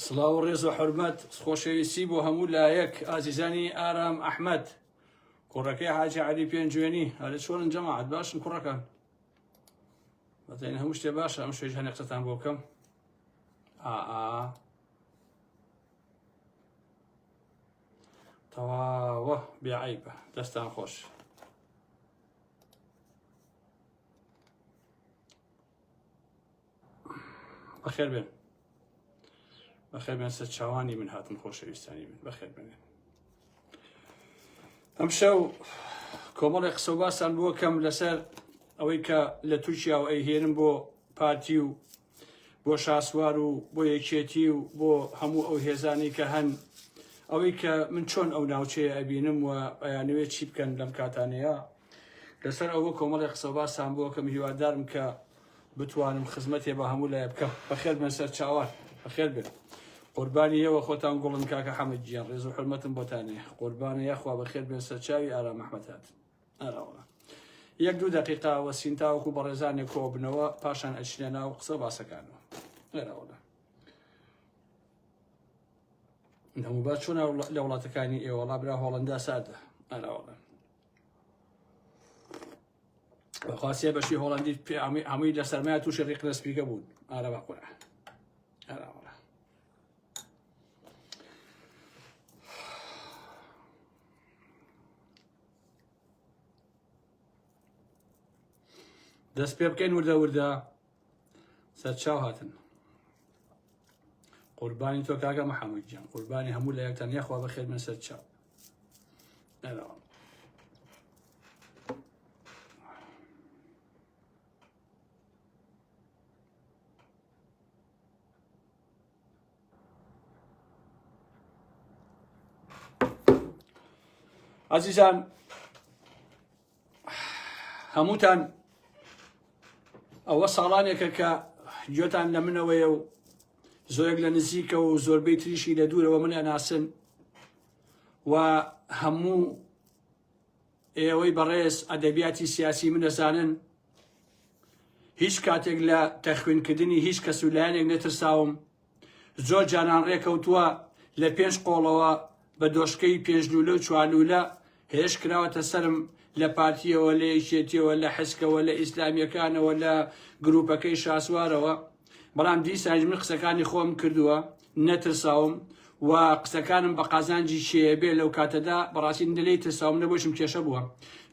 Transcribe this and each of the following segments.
سڵاو و ڕێز و حورمەت خۆشەویستی بۆ هەموو لایەک ئازیزانی ئارام ئەحمەد کوڕەکەی حاجی عەلی پێنجوێنی ئەرێ چۆنن جەماعەت باشن کوڕەکان بەتەین هەموو شتێ باشە ئەم شوێژ هەنێ قسەتان بۆ بکەم ئا ئا تەواوە بێ عەیبە دەستان خۆش بەخێر بێن بەخێر بێن سەر چاوانی من هاتن خۆشەویستانی من بەخێر بێن ئەمشەو کۆمەڵی قسە و باسان بووە کەم لەسەر ئەوەی کە لە تورکیا و ئەیهێنم بۆ پارتی و بۆ شاسوار و بۆ یەکێتی و بۆ هەموو ئەو هێزانەی کە هەن ئەوەی کە من چۆن ئەو ناوچەیە ئەبینم و ئەیانەوێت چی بکەن لەم کاتانەیە لەسەر ئەوە کۆمەڵی قسە و باسان بووە کەم هیوادارم کە بتوانم خزمەتێ بە هەموو لایە بکەم. بەخێر بێن سەر چاوان. بەخێر بێن. قوربانی ئێوە خۆتان گوڵن کاکە حەمە گیان ڕێز و حورمەتم بۆتان هەیە. قوربانە یاخوا بەخێر بێن سەر چاوی ئارام ئەحمەد هاتن. ئاراوەڵا. یەک دوو دەقیقا وەسین تاوەکو بەڕێزانێک کۆبنەوە پاشان ئەچینە ناو قسە باسەکانەوە. ئاراوەڵا. هەموو با چۆنە لە وڵاتەکانی ئێوە وەڵا برا هۆڵەندا ساردە. ئاراوەڵا. بەخوا سێ بەشی هۆڵندی پێ هەمووی لە سەرمایە تووشی ڕیقنە سپیکە بوون ئارە بە قورئان ئارە دەست پێ بکەین وردە وردە سەرچاو هاتن قوربانی تۆ کاکە محەممەد گیان قوربانی هەموو لایەکتان یاخوا بەخێر من سەرچاو ئازیزان هەمووتان ئەوە ساڵانێکە کە گوێتان لە منەوەیە و زۆرێک لە نزیکە و زۆربەی تریشی لە دوورەوە من ئەناسن و هەموو ئێوەی بەڕێز ئەدەبیاتی سیاسی من ئەزانن هیچ کاتێک لە تەخوینکردنی هیچ کەس و لایەنێک نەترساوم زۆر جاران ڕێکەوتووە لە پێنج قۆڵەوە بە دۆشکەی پێنج لولە و چوارلولە هێرش کراوەتە سەرم لە پارتیەوە لە یەکێتیەوە لە حسکەوە لە ئیسلامیەکانەوە لە گروپەکەی شاسوارەوە بەڵام دیسانیش من قسەکانی خۆم کردووە نەترساوم و قسەکانم بە قازانجی کێیە بێ لەو کاتەدا بەڕاستی نە لێی ترساوم نە بۆشم کێشە بووە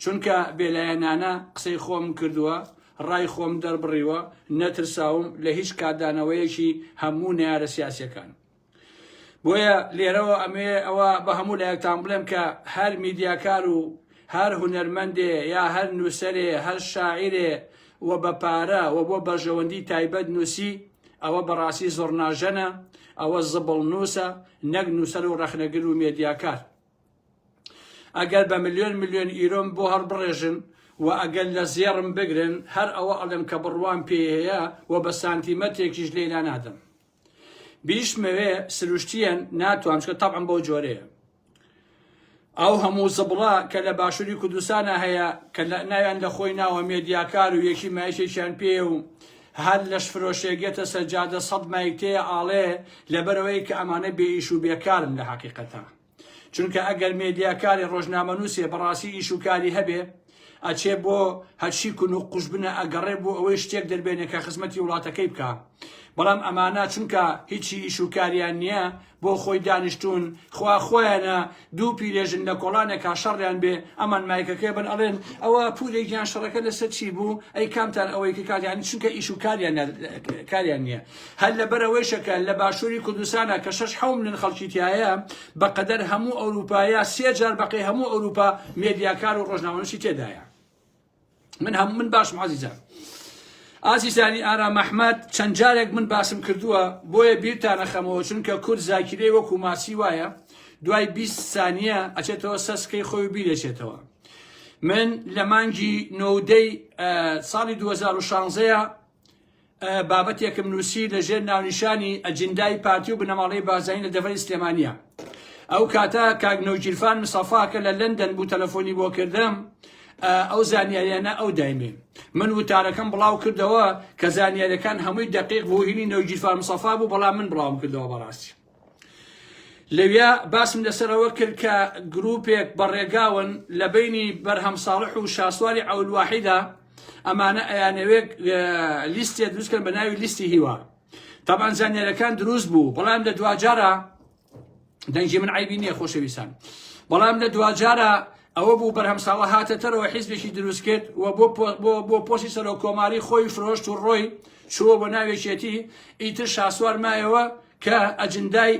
چونکە بێلایەنانە قسەی خۆم کردووە ڕای خۆم دەربڕیوە نەترساوم لە هیچ کاردانەوەیەکی هەموو نەیارە سیاسیەکان بۆیە لێرەوە ئەمەوێ ئەوە بە هەموو لایەکتان بڵێم کە هەر میدیاکار و هەر هونەرمەندێ یا هەر نووسەرێ هەر شاعیرێ و بە پارە و بۆ بەرژەوەندی تایبەت نووسی ئەوە بەڕاستی زڕناژەنە ئەوە زبڵ نووسە نەک نووسەر و ڕەخنەگر و مێدیاکار ئەگەر بە ملیۆن ملیۆن ئیرۆم بۆ هەڵبڕێژن و ئەگەر لە زێڕم بگرن هەر ئەوە ئەڵێم کە بڕوام پێی هەیە و بە سانتیمەترێکیش لێی لانادەم بیشمەوێ سروشتیەن ناتوانم چونکە تەبعم بەو جۆرەیە ئەو هەموو زبڵە کە لە باشووری کوردستانە هەیە کە لە ناویان لە خۆی ناوە مێدیاکار و یەکی مایکێکیان پێ و هەر لەش فرۆشێگێتە سەرجادە سەد مایک تێ ئاڵێ لەبەرەوەی کە ئەمانە بێ ئیش و بێکارن لە حەقیقەتە چونکە ئەگەر مێدیاکارێ ڕۆژنامەنووسێ بەڕاستی ئیش و کاری هەبێ ئەچێ بۆ هەرچی کون و قوژبنە ئەگەڕێ بۆ ئەوەی شتێک دەربێنێ کە خزمەتی وڵاتەکەی بکا بەڵام ئەمانە چونکە هیچی ئیش و کاریان نییە بۆ خۆی دانیشتوون خوا خۆیانە دوو پیرێژن لە کۆڵانێکا شەڕیان بێ ئەمان مایکەکەی بن ئەڵێن ئەوە پورێ گیان شەڕەکە لەسەر چی بوو ئەی کامتان ئەوەی کە کات یانی چونکە ئیش و کاریان کاریان نییە هەر لەبەر ئەوەیشە کە لە باشووری کوردستانا کە شەش حەو ملێۆن خەڵکی تیایە بە قەدەر هەموو ئەوروپا یا سێ جار بەقەی هەموو ئەوروپا مێدیاکار و ڕۆژنامەنووسی تێدایە من هەم من باشم عزیزان ئازیزانی ئارام ئەحمەد چەند جارێک من باسم کردووە بۆیە بیرتانە خەمەوە چونکە کورد زاکیرەی وەکو ماسی وایە دوای 20 سانیە ئەچێتەوە سەسکەی خۆی و بیرەچێتەوە من لە مانگی نۆدەی ساڵی 2016 بابەتێکم نووسی لە ژێر ناونیشانی ئەجندای پارتی و بنەماڵەی بارزانی لە دەڤەری سلێمانیە. ئەو کاتە کاک نەوجیرفان مستەفا کە لە لەندەن بوو تەلەفۆنی بۆ کردم ئەو زانیاریانە ئەو دایمێ. من وتارەکەم بڵاو کردەوە کە زانیاریەکان هەمووی دەقیق بوو هینی نەوجیرفان مستەفا بوو بەڵام من بڵاوم کردەوە بەڕاستی. لەویا باسم لەسەر ئەوە کرد کە گروپێک بەڕێگاون لە بەینی بەرهەم ساڵح و شاسواری عەولواحیدا ئەمانە ئەیانەوێت لیستێ دروستکەن بە ناوی لیستی هیوا. تەبعەن زانیارەکان دروست بوو بەڵام لە دواجارە دەنگی من عیبی نییە خۆشەویستان بەڵام لە دواجارە ئەوە بوو بەرهەم ساڵە هاتە تەرەوە حیزبێکی دروست کرد و بۆ بۆ بۆ پۆستی سەرۆک کۆماری خۆی فرۆشت و ڕۆی چووە بۆ ناوێکێتی ئیتر شاسوار مایەوە کە ئەجندای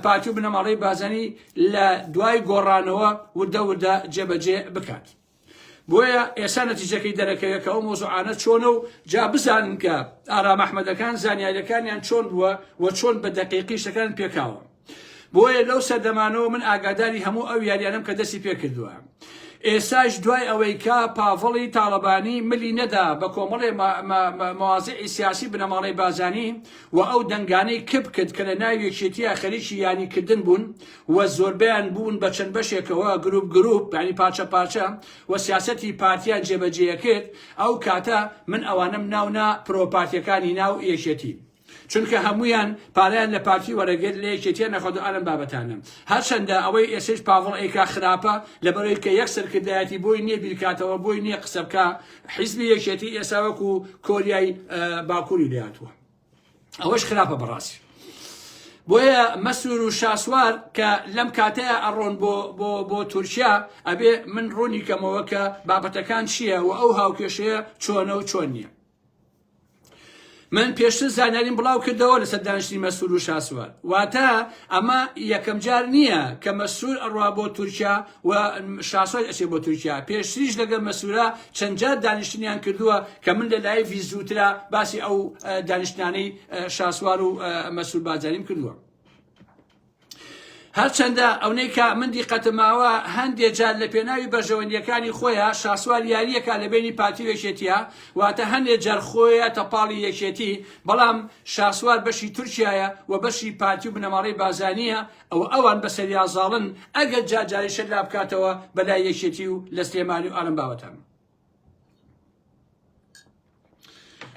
پارتی و بنەماڵەی بازانی لە دوای گۆڕانەوە وردە وردە جێبەجێ بکات. بۆیە ئێستا نەتیجەکەی دەرەکەوێت کە ئەو مۆزوعانە چۆنە و جا بزانن کە ئارام ئەحمەدەکان زانیاریەکانیان چۆن بووە و چۆن بە دەقیقی شتەکان پێکاوە. بۆیە لەو سەردەمانەوە من ئاگاداری هەموو ئەو یاریانەم کە دەستی پێکردووە. ئێستاش دوای ئەوەی کە پاڤڵی تاڵەبانی ملی نەدا بە کۆمەڵێ مەوازیعی سیاسی بنەماڵەی بازانی و ئەو دەنگانەی کپ کرد کە لە ناو یەکێتییا خەریکی یاریکردن بوون و زۆربەیان بوون بە چەند بەشێکەوە گروپ گروپ یانی پارچە پارچە و سیاسەتی پارتیان جێبەجێ کرد ئەو کاتە من ئەوانەم ناونا پرۆپارتیەکانی ناو یەکێتی. چونکە هەموویان پارەیان لە پارتی وەرەگرت لە یەکێتیان نەخوارد و ئالەم بابەتانە. هەرچەندە ئەوەی ئێسەیش پاڤڵ ئەیکا خراپە لەبەرئەوەی کە یەک سەرکردایەتی بۆی نیە بیرکاتەوە بۆی نیە قسە بکا حیزبی یەکێتی ئێسا وەکو کۆریای باکوری لێهاتووە ئەوەش خراپە بەڕاستی. بۆیە مەسرور و شاسوار کە لەم کاتەیە ئەڕۆن بۆ بۆ بۆ تورکیا ئەبێ من ڕوونی کەمەوە کە بابەتەکان چییە و ئەو هاوکێشەیە چۆنە و چۆن نییە. من پێشتر زانیاریم بڵاو کردەوە لەسەر دانیشتنی مەسرور و شاسوار واتە ئەمە یەکەم جار نییە کە مەسرور ئەڕوا بۆ تورکیا و شاسوار ئەچێ بۆ تورکیا پێشتریش لەگەڵ مەسرورا چەند جار دانیشتنیان کردووە کە من لە لایڤی زووترا باسی ئەو دانیشتنانەی شاسوار و مەسرور بارزانیم کردووە. هەرچەندە ئەونەی کە من دیقەتم ماوە هەندێ جار لە پێناوی بەرژەوەندیەکانی خۆیا شاسوار یاریەکا لە بەینی پارتی و یەکێتیا واتە هەندێ جار خۆیاتە پاڵی یەکێتی بەڵام شاسوار بەشی تورکیایە و بەشی پارتی و بنەماڵەی بازانیە و ئەوان بەسەریا زاڵن ئەگەر جار جاریشە لابکاتەوە بەلای یەکێتی و لە سلێمانی و ئالەم بابەتان.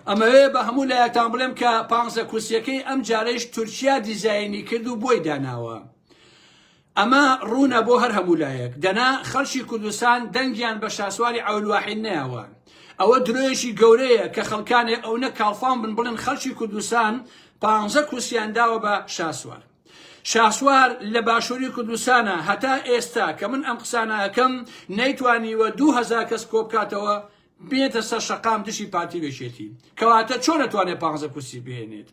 ئەمەوێ بە هەموو لایەکتان بڵێم کە پانزە کورسیەکەی ئەم جارەیش تورکیا دیزاینی کرد و بۆی داناوە. ئەمە ڕوونە بۆ هەر هەموو لایەک. دەنا خەڵکی کوردستان دەنگیان بە شاسواری عەولواحید نەیاوە. ئەوە درۆیەکی گەورەیە کە خەڵکانێ ئەونە کاڵفام بن بڵێن خەڵکی کوردستان پانزە کورسیان داوە بە شاسوار. شاسوار لە باشووری کوردستانە هەتا ئێستا کە من ئەم قسانە ئەکەم نەیتوانیوە 2000 کەس کۆبکاتەوە بێتە سەر شەقام دژی پارتی و یەکێتی کەواتە چۆن ئەتوانێت پانزە کورسی بهێنێت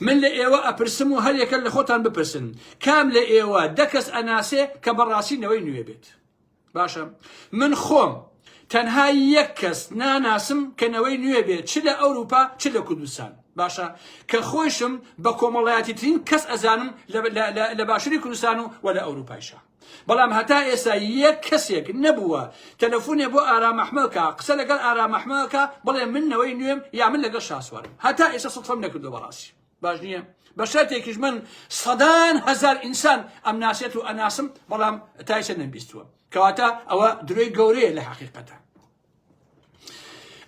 من لە ئێوە ئەپرسم و هەریەکە لە خۆتان بپرسن کام لە ئێوە دە کەس ئەناسێ کە بەڕاستی نەوەی نوێ بێت باشە من خۆم تەنها یەک کەس ناناسم کە نەوەی نوێ بێت چ لە ئەوروپا چ لە کوردستان باشە کە خۆیشم بە کۆمەڵایەتی ترین کەس ئەزانم لە باشوری کوردستان و وە لە ئەوروپایشە بەڵام هەتا ئێستا یەک کەسێک نەبووە تەلەفونێ بۆ ئارام ئەحمەد کا قسە لەگەڵ ئارام ئەحمەد کا بڵێ من نەوەی نوێم یا من لەگەڵ شاسوارم هەتا ئێستا سوتفەم نەکردووە بەڕاستی باش نییە بە شەرتێکیش من سەدان هەزار ئینسان ئەم ناسێت و ئەناسم بەڵام تایسە نەمبیستووە کەواتە ئەوە درۆی گەورەیە لە حەقیقەتە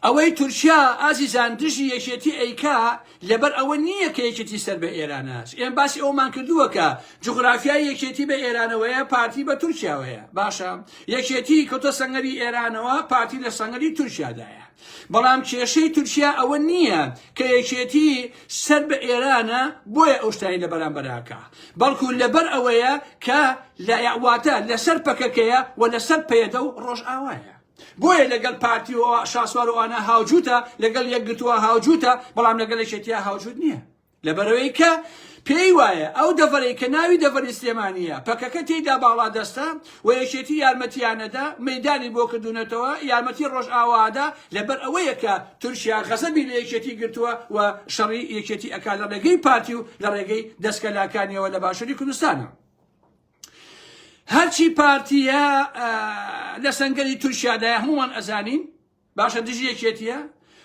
ئەوەی تورکیا ئازیزان دژی یەکێتی ئەیکا لەبەر ئەوە نییە کە یەکێتی سەر بە ئێرانە ئێم باسی ئەومان کردووە کە جوگرافیای یەکێتی بە ئێرانەوەیە پارتی بە تورکیاوەیە باشە یەکێتی کەوتە سەنگەری ئێرانەوە پارتی لە سەنگەری تورکیادایە بەڵام کێشەی تورکیا ئەوە نییە کە یەکێتی سەر بە ئێرانە بۆیە ئەو شتانی لە بەرامبەراکە بەڵکو لەبەر ئەوەیە کە لە واتە لەسەر پەکەکەیە و لەسەر پەیەدە و ڕۆژئاوایە بۆیە لەگەڵ پارتی و شاسوار و ئەوانە هاوجووتە لەگەڵ یەکگرتووە هاوجووتە بەڵام لەگەڵ یەکێتیە هاوجووت نییە لەبەرەوەی کە پێی وایە ئەو دەڤەرەی کە ناوی دەڤەری سلێمانییە پەکەکە تێیدا باڵادەستە و یەکێتی یارمەتیانەدا مەیدانی بۆ کردوونەتەوە یارمەتی ڕۆژئاوادا لەبەر ئەوەیە کە تورکیا غەزەبی لە یەکێتی گرتووە و شەڕی یەکێتی ئەکا لە ڕێگەی پارتی و لە ڕێگەی دەستکەلاکانیەوە لە باشووری کوردستانە. هەرچی پارتیە لە سەنگەری تورکیادایە هەموومان ئەزانین باشە دژی یەکێتیە.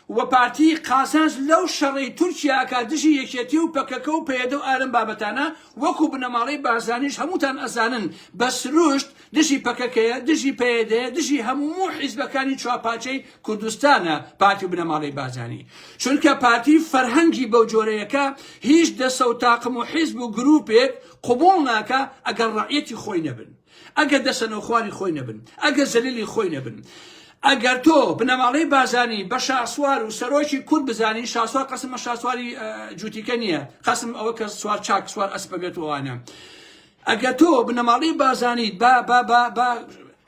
و پارتی قازانج لەو شەڕەی تورکیا ئەکات دژی یەکێتی و پەکەکە و پەیەدە و ئالەم بابەتانە، وەکو بنەماڵەی بارزانیش هەمووتان ئەزانن بە سروشت دژی پەکەکەیە، دژی پەیەدەیە، دژی هەموو حیزبەکانی چوارپارچەی کوردستانە پارتی و بنەماڵەی بارزانی. چونکە پارتی فەرهەنگی بەو جۆرەیە کە هیچ دەسە و تاقم و حیزب و گروپێک قبوڵ ناکا ئەگەر ڕەعیەتی خۆی نەبن. ئەگەر دەسەنەوخواری خۆی نەبن، ئەگەر زەلیلی خۆی نەبن، ئەگەر تۆ بنەماڵەی بارزانی بە شاسوار و سەرۆکی کورد بزانی، شاسوار قەسم مە شاسواری جوتیکە نییە، قەسم ئەوە کە سوار چاک سوار ئەسپە بێت و ئەوانە. ئەگەر تۆ بنەماڵەی بارزانیت بە بە بە بە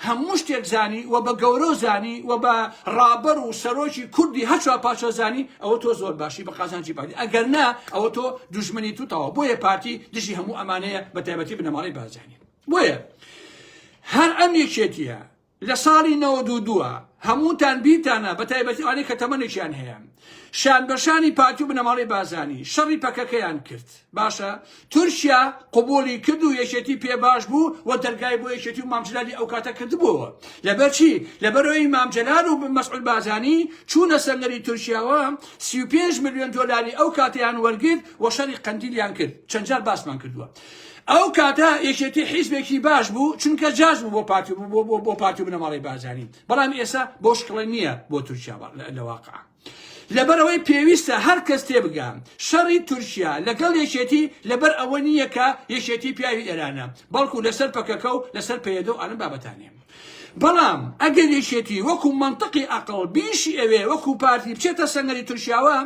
هەموو شتێک زانی و بە گەورە زانی و بە ڕابەر و سەرۆکی کوردی هەر چوار پارچە زانی، ئەوە تۆ زۆر باشی بە قازانجی پارتی، ئەگەر نا ئەوە تۆ دوژمنی تو تەواو. بۆیە پارتی دژی هەموو ئەمانەیە بە تایبەتی بنەماڵەی بارزانی. بۆیە هەر ئەم یەکێتیە لە ساڵی 92 هەمووتان بیرتانە بە تایبەتی ئەوانەی کە تەمەنێکیان هەیە شان بە شانی پارتی و بنەماڵەی بازانی شەڕی پەکەکەیان کرد باشە تورکیا قبولی کرد و یەکێتی پێ باش بوو و دەرگای بۆ یەکێتی و مامجلالی ئەو کاتە کردبووەوە لەبەر چی لەبەرەوەی مامجلال و مەسعود بازانی چوونە سەنگەری تورکیاوە 35 ملیۆن دۆلاری ئەو کاتیان وەرگرت و شەڕی قەندیلیان کرد چەند جار باسمان کردووە ئەو کاتە یەکێتی حیزبێکی باش بوو چونکە جاش بوو بۆ پارتی بۆ بۆ بۆ پارتی و بنەماڵەی بارزانی بەڵام ئێستا بۆ شکڵە نییە بۆ تورکیا لە واقع لەبەرئەوەی پێویستە هەر کەس تێبگا شەڕی تورکیا لەگەڵ یەکێتی لەبەر ئەوە نییە کە یەکێتی پیاوی ئێرانە بەڵکو لەسەر پەکەکە و لەسەر پەیەدە و ئەم بابەتانەیە بەڵام ئەگەر یەکێتی وەکو مەنتقی ئەقڵ بیشی ئەوێ وەکو پارتی بچێتە سەنگەری تورکیاوە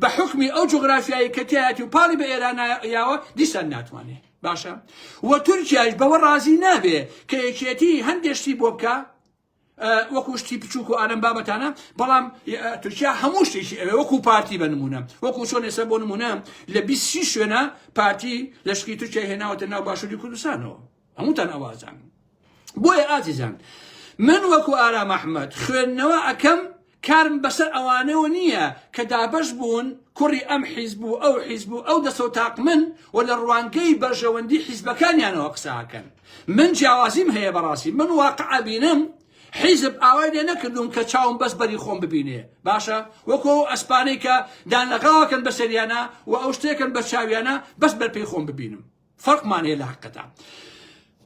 بە حوکمی ئەو جوغرافیایی کە تیایەتی و پاڵی بە ئێران یاوە دیسان ناتوانێ باشە و تورکیاش بەوە ڕازی نابێ کە یەکێتی هەندێ شتی بۆ بکە وەکو شتی بچووک و ئالەم بابەتانە بەڵام تورکیا هەموو شتێکی ئەوێ وەکو پارتی بە نمونە وەکو چۆن ئێستا بۆ نمونە لە 20 شوێنە پارتی لەشکری تورکیا هێناوەتە ناو باشووری کوردستانەوە هەمووتان ئەوازان بۆیە ئازیزان من وەکو ئارام ئەحمەد خوێندنەوە ئەکەم کارم بەسەر ئەوانەوە نییە کە دابەش بوون کوڕی ئەم حیزب و ئەو حیزب و ئەو دەسە و تاقمن و لە ڕوانگەی بەرژەوەندی حیزبەکانیانەوە قسە ئەکەن من جیاوازیم هەیە بەڕاستی من واقع ئەبینم حیزب ئاوای لێ نەکردوم کە چاوم بەس بەری خۆم ببینێ باشە وەکو ئەو ئەسپانەی کە دانەغاوەکەن بەسەریانە و ئەو شتێکن بە چاویانە بەس بەرپێی خۆم ببینم فەرقمان هەیە لە حەقەتا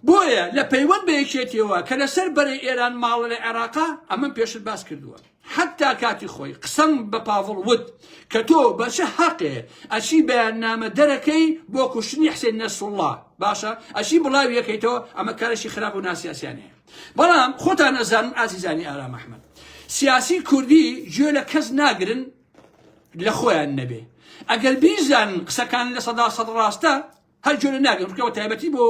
بۆیە لە پەیوەند بە یەکێتیەوە کە لەسەر بەرەی ئێران ماڵە لە عێراقا ئەمەم پێشتر باس کردووە حتا کاتی خۆی قسەم بە پاڤڵ وت کە تۆ بە چ حەقێ ئەچی بەیاننامە دەرەکەی بۆ کوشتنی حسێن نەسروڵڵا باشە ئەچی بڵاوی یەکەیتەوە ئەمە کارێکی خراپ و ناسیاسیانەیە بەڵام خۆتان ئەزانن ئازیزانی ئارام ئەحمەد سیاسی کوردی گوێ لە کەس ناگرن لە خۆیان نەبێ ئەگەر بیزانن قسەکان 100% ڕاستە هەر جۆرە ناگەن بکەوە تایبەتی بۆ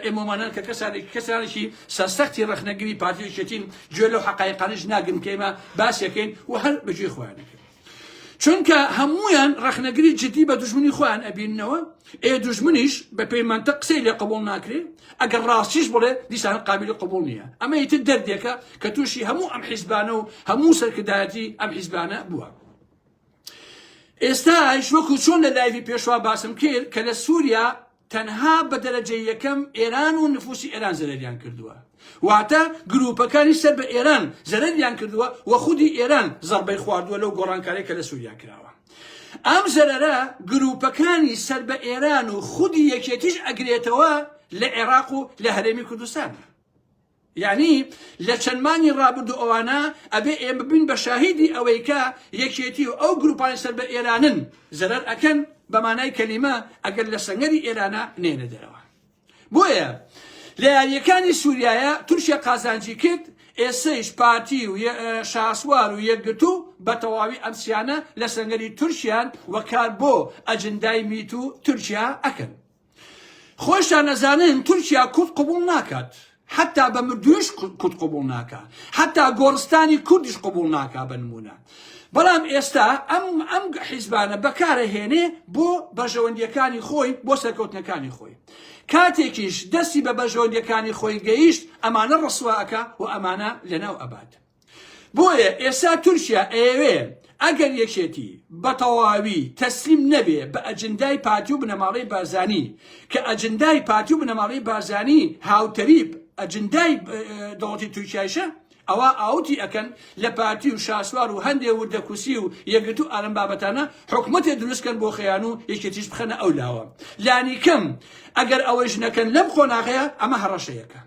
ئێمۆمانان کە کەسانێک کەسانێکی سەرسەختی ڕەخنەگری پارتی یەکێتین گوێ لەو حەقایقانەش ناگرن کە ئێمە باسیەکەین و هەر بەگوێی خۆیان دەکەن چونکە هەمویان ڕەخنەگری جدی بە دوژمنی خۆیان ئەبیننەوە ئێ دوژمنیش بە پێی مەنتق قسەی لێ قبوڵ ناکرێ ئەگەر ڕاستیش بڵێ دیسان قابلی قبوڵ نییە ئەمە ئیتر دەردێکە کە تووشی هەموو ئەم حیزبانە و هەموو سەرکردایەتی ئەم حیزبانە بووە ئێستاش وەکو چۆن لە live ی پێشوا باسم کرد کە لە سووریا تەنها بە دەرەجەی یەکەم ئێران و نفوسی ئێران زەرەریان کردووە واتە گروپەکانی سەر بە ئێران زەرەریان کردووە و خودی ئێران زەربەی خواردووە لەو گۆڕانکاری کە لە سووریا کراوە ئەم زەرەرە گروپەکانی سەر بە ئێران و خودی یەکێتیش ئەگرێتەوە لە عێراق و لە هەرێمی کوردستان. یانی لە چەند مانگی ڕابردوو ئەوانە ئەبێ ئێمە ببین بە شاهیدی ئەوەی کە یەکێتی و ئەو گروپانی سەر بە ئێرانن زەرەر ئەکەن بە مانای کەلیمە ئەگەر لە سەنگەری ئێرانە نێنە دەرەوە. بۆیە لە یارییەکانی سوریایە تورکیا قازانجی کرد، ئێسەیش پارتی و شاسوار و یەکگرتوو بە تەواوی ئەم سیانە لە سەنگەری تورکیان و کار بۆ ئەجندای میت و تورکیا ئەکەن. خۆشتان ئەزانن تورکیا کورد قبوڵ ناکات حتا بە مردوویش کورد قبوڵ ناکا حتا گۆڕستانی کوردیش قبوڵ ناکا بە نمونە بەڵام ئێستا ئەم ئەم حیزبانە بەکارە هێنێ بۆ بەرژەوەندیەکانی خۆی بۆ سەرکەوتنەکانی خۆی کاتێکیش دەستی بە بەرژەوەندیەکانی خۆی گەیشت ئەمانە ڕسوا ئەکا و ئەمانە لەناو ئەبات بۆیە ئێستا تورکیا ئەیەوێ ئەگەر یەکێتی بەتەواوی تەسلیم نەبێ بە ئەجندای پارتی و بنەماڵەی بارزانی کە ئەجندای پارتی و بنەماڵەی بارزانی هاوتەریب ئەجندای دەوڵەتی تورکیایشە. ئەوا ئاوتی ئەکەن لە پارتی و شاسوار و هەندێ وردە کوسی و یەکگرتوو ئالەم بابەتانە حکومەتێ دروست کەن بۆ خەیان و یەکێتیش بخەنە ئەو لاوە لانیکەم ئەگەر ئەوەیش نەکەن لەم قۆناغەیە ئەمە هەڕەشەیەکە.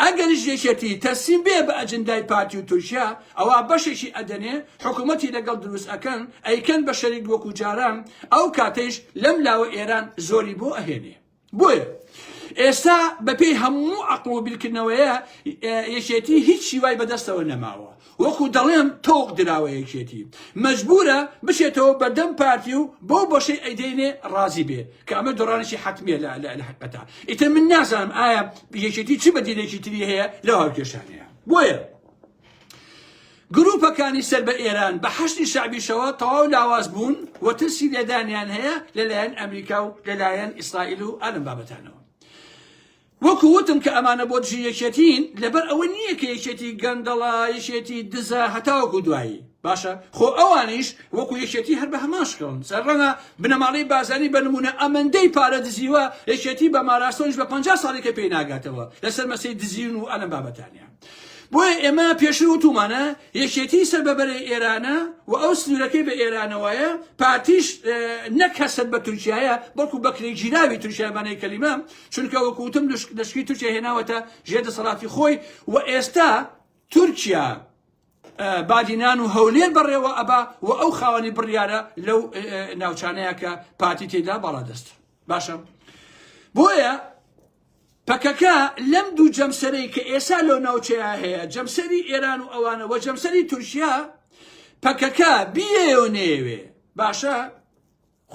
ئەگەریش یەکێتی تەسلیم بێ بە ئەجندای پارتی و تورکیا ئەوا بەشێکی ئەدەنێ حکومەتی لەگەڵ دروست ئەکەن ئەیکەن بە شەریک وەکو جاران ئەو کاتەیش لەم لاوە ئێران زۆری بۆ ئەهێنێ بۆیە ئێستا بەپێی هەموو عەقڵ و بیرکردنەوەیە یەکێتی هیچ هیوای بەدەستەوە نەماوە وەکو دەڵێم تۆق دراوە یەکێتی مەجبورە بچێتەوە بەردەم پارتی و بەو بەشەی ئەیدەینێ ڕازی بێ کە ئەمە دۆڕانێکی حەتمیە لە لە حەقیقەتا ئیتر من نازانم ئایا یەکێتی چ بەدیلێکی تری هەیە لەو هاوکێشانەیە بۆیە گروپەکانی سەر بە ئێران بە حەشدی شەعبیشەوە تەواو لاواز بوون و ترسی لێدانیان هەیە لەلایەن ئەمریکا و لەلایەن ئیسرائیل و ئالم بابەتانەوە. وەکو وتم کە ئەمانە بۆ دژی یەکێتین لەبەر ئەوە نییە کە یەکێتی گەندەڵە یەکێتی دزە هەتاوەکو دوایی باشە خۆ ئەوانیش وەکو یەکێتی هەر بە هەمان شکڵن سەر ڕەنگە بنەماڵەی بازانی بە نمونە ئەمەندەی پارە دزیوە یەکێتی بە ماراستۆنیش بە 50 ساڵێکە پێی ناگاتەوە لەسەر مەسەی دزین و ئەلەم بابەتانە. بۆیە ئێمە پێشتر وتومانە یەکێتی سەر بە بەرەی ئێرانە و ئەو سنوورەکەی بە ئێرانەوەیە، پارتیش نەک هەر سەر بە تورکیایە بەڵکو بەکرێگیراوی تورکیا بانەی کەلیمە، چونکە وەکو وتم لەشکری تورکیا هێناوەتە ژێر دەسەڵاتی خۆی و ئێستا تورکیا بادینان و هەولێر بەڕێوە ئەبا و ئەو خاوەنی بڕیارە لەو ناوچانەیە کە پارتی تێدا باڵادەستە. باشە بۆیە پەکەکە لەم دوو جەمسەرەی کە ئێسا لەو ناوچەیە هەیە، جەمسەری ئێران و ئەوانە و جەمسەری تورکیا، پەکەکە بیەوێ و نەیەوێ باشە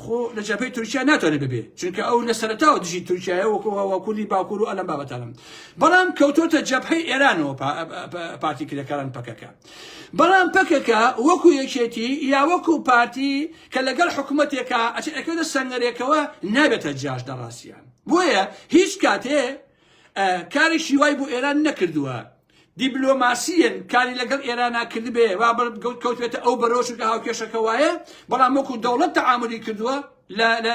خۆ لە جەبهەی تورکیا ناتوانێت ببێ، چونکە ئەو لە سەرەتاوە دژی تورکیایە وەکو وەکولی باکوور و ئەلەم بابەتانە، بەڵام کەوتۆتە جەبهەی ئێرانەوە پارتی کرێکاران پەکەکە. بەڵام پەکەکە وەکو یەکێتی یا وەکو پارتی کە لەگەڵ حکومەتێکا ئەچێت ئەکەوێتە سەنگەرێکەوە نابێتە جاش لە ڕاستیان. بۆیە هیچ کاتێ کارێکی وای بۆ ئێران نەکردووە دیبلۆماسیەن کاری لەگەڵ ئێرانا کردبێ وا کەوتبێتە ئەو بەرەوە چونکە هاوکێشەکە وایە بەڵام وەکو دەوڵەت تەعاملی کردووە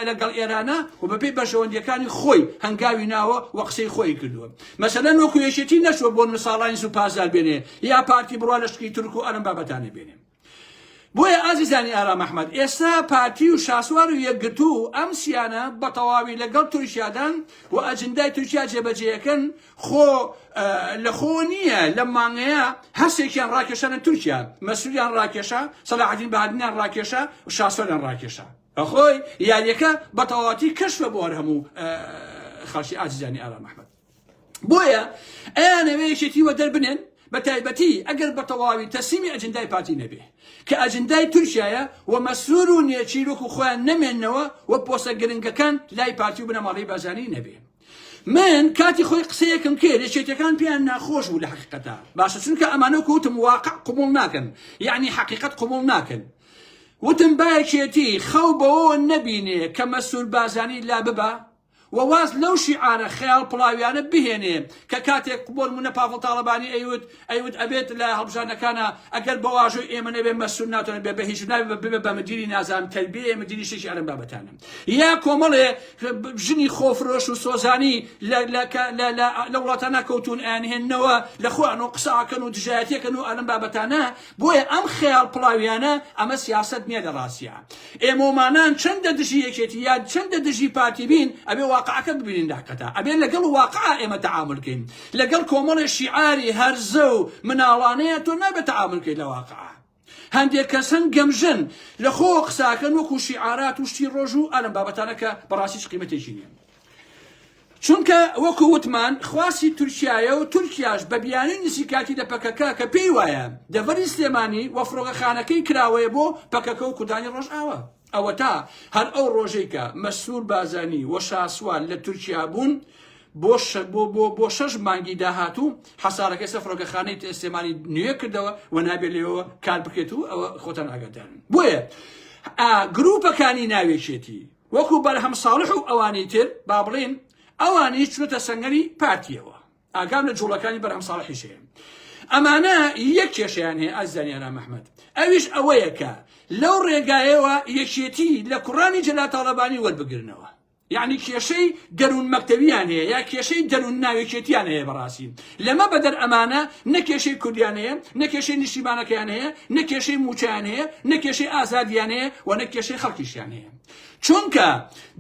لەگەڵ ئێرانە و بەپێی بەرژەوەندیەکانی خۆی هەنگاوی ناوە و قسەی خۆی کردووە مەسەلەن وەکو یەکێتی نەچووە بۆ ساڵانی سوپاسدار پاسدار بێنێ یا پارتی بڕوا لە شکی تورک و ئەلم بابەتانە بێنێ بۆیە ئازیزانی ئارام ئەحمەد ئێستا پارتی و شاسوار و یەکگرتوو ئەم سیانە بە تەواوی لەگەڵ تورکیادان و ئەجندای تورکیا جێبەجێەکەن خۆ لە خۆ نییە لەم مانگەیە هەرسێکیان ڕاکێشانە تورکیا مەسروریان ڕاکێشا سەلاحەدین بەهادینیان ڕاکێشا و شاسواریان ڕاکێشا ئەخۆی یاریەکە بە تەواوەتی کەشفە بۆ هەر هەموو خەڵکی ئازیزانی ئارام ئەحمەد بۆیە ئەیانەوێ یەکێتی وەدەر بنێن بە تایبەتی ئەگەر بە تەواوی تەسلیمی ئەجندای پارتی نەبێ کە ئەجندای تورکیایە و مەسرور و نێچیر وەکو خۆیان نەمێننەوە و پۆستە گرنگەکان لای پارتی و بنەماڵەی بارزانی نەبێ. من کاتی خۆی قسەیەکم کرد یەکێتیەکان پێیان ناخۆش بوو لە حەقیقەتا باشە چونکە ئەمانە وتم واقع قبوڵ ناکەن یعنی حەقیقەت قبوڵ ناکەن وتم با یەکێتی خەو بەوە نەبینێ کە مەسرور بارزانی لا ببا و واز لەو شیعارە خەیاڵ پڵاویانە بهێنێ کە کاتێک بۆ نمونە پاڤڵ تاڵەبانی ئەیوت ئەیوت ئەبێت لە هەڵبژاردنەکانا ئەگەر بە واژۆی ئێمە نەبێ مەسرور ناتوانێت بێ بە هیچ نابێ ببێ بە مدیری نازانم تەربیە مدیری شتێکی ئەرم بابەتانە یا کۆمەڵێ ژنی خۆفرۆش و سۆزانی لە وڵاتانە کەوتون ئەیانهێننەوە لە خۆیان و قساکەن و دژایەتیەکەن و ئەلم بابەتانە بۆیە ئەم خەیاڵ پڵاویانە ئەمە سیاسەت نیە لە ڕاستیا. ئێمەومانان چەندە دژی یەکێتی یا چەندە دژی پارتی بین ئەبێ واقعەکە ببینین لە حەقیقەتا ئەبێ لەگەڵ واقعا ئێمە تەعامول کەین لەگەڵ کۆمەڵێ شیعاری هەرزە و مناڵانەیە تۆ نابێت تەعامول کەیت لە واقعا هەندێک کەس هەن گەمژن لە خۆوە قساکەن وەکو شیعارات و شتی ڕۆژ و ئەلم بابەتانە کە بەڕاستی هیچ قیمەتێکی نییە. چونکە وەکو وتمان خواستی تورکیایە و تورکیاش بە بیانوی نزیکاتی لە پەکەکە کە پێی وایە دەڤەری سلێمانی و فڕۆکەخانەکەی کراوەیە بۆ پەکەکە و کوردانی ڕۆژئاوا. ئەوەتا هەر ئەو ڕۆژەی کە مەسرور بازانی و شاسوار لە تورکیا بوون بۆ بۆ بۆ بۆ شەش مانگی داهاتوو حەسارەکەی سەر فڕۆکەخانەی سلێمانی نوێ کردەوە و نابێت لێوە کار بکرێت و ئەوە خۆتان ئاگادارن. بۆیە گروپەکانی ناوێکێتی وەکو بەرهەم ساڵح و ئەوانی تر با بڵێین ئەوانیش چونەتە سەنگەری پارتیەوە ئاگام لە جوڵەکانی بەرهەم ساڵحیش هەیە ئەمانە یەک کێشەیان هەیە ئازیزانی ئارام ئەحمەد ئەویش ئەوەیە کە لەو ڕێگایەوە یەکێتی لە کوڕانی جەلال تاڵەبانی وەربگرنەوە. یعنی کێشەی دەروون مەکتەویان هەیە یا کێشەی دەروون ناوێکێتیان هەیە بەڕاستی لەمە بەدەر ئەمانە نە کێشەی کوردیان هەیە نە کێشەی نیشتیمانەکەیان هەیە نە کێشەی موچەیان هەیە نە کێشەی ئازادیان هەیە و نە کێشەی خەڵکیشیان هەیە چونکە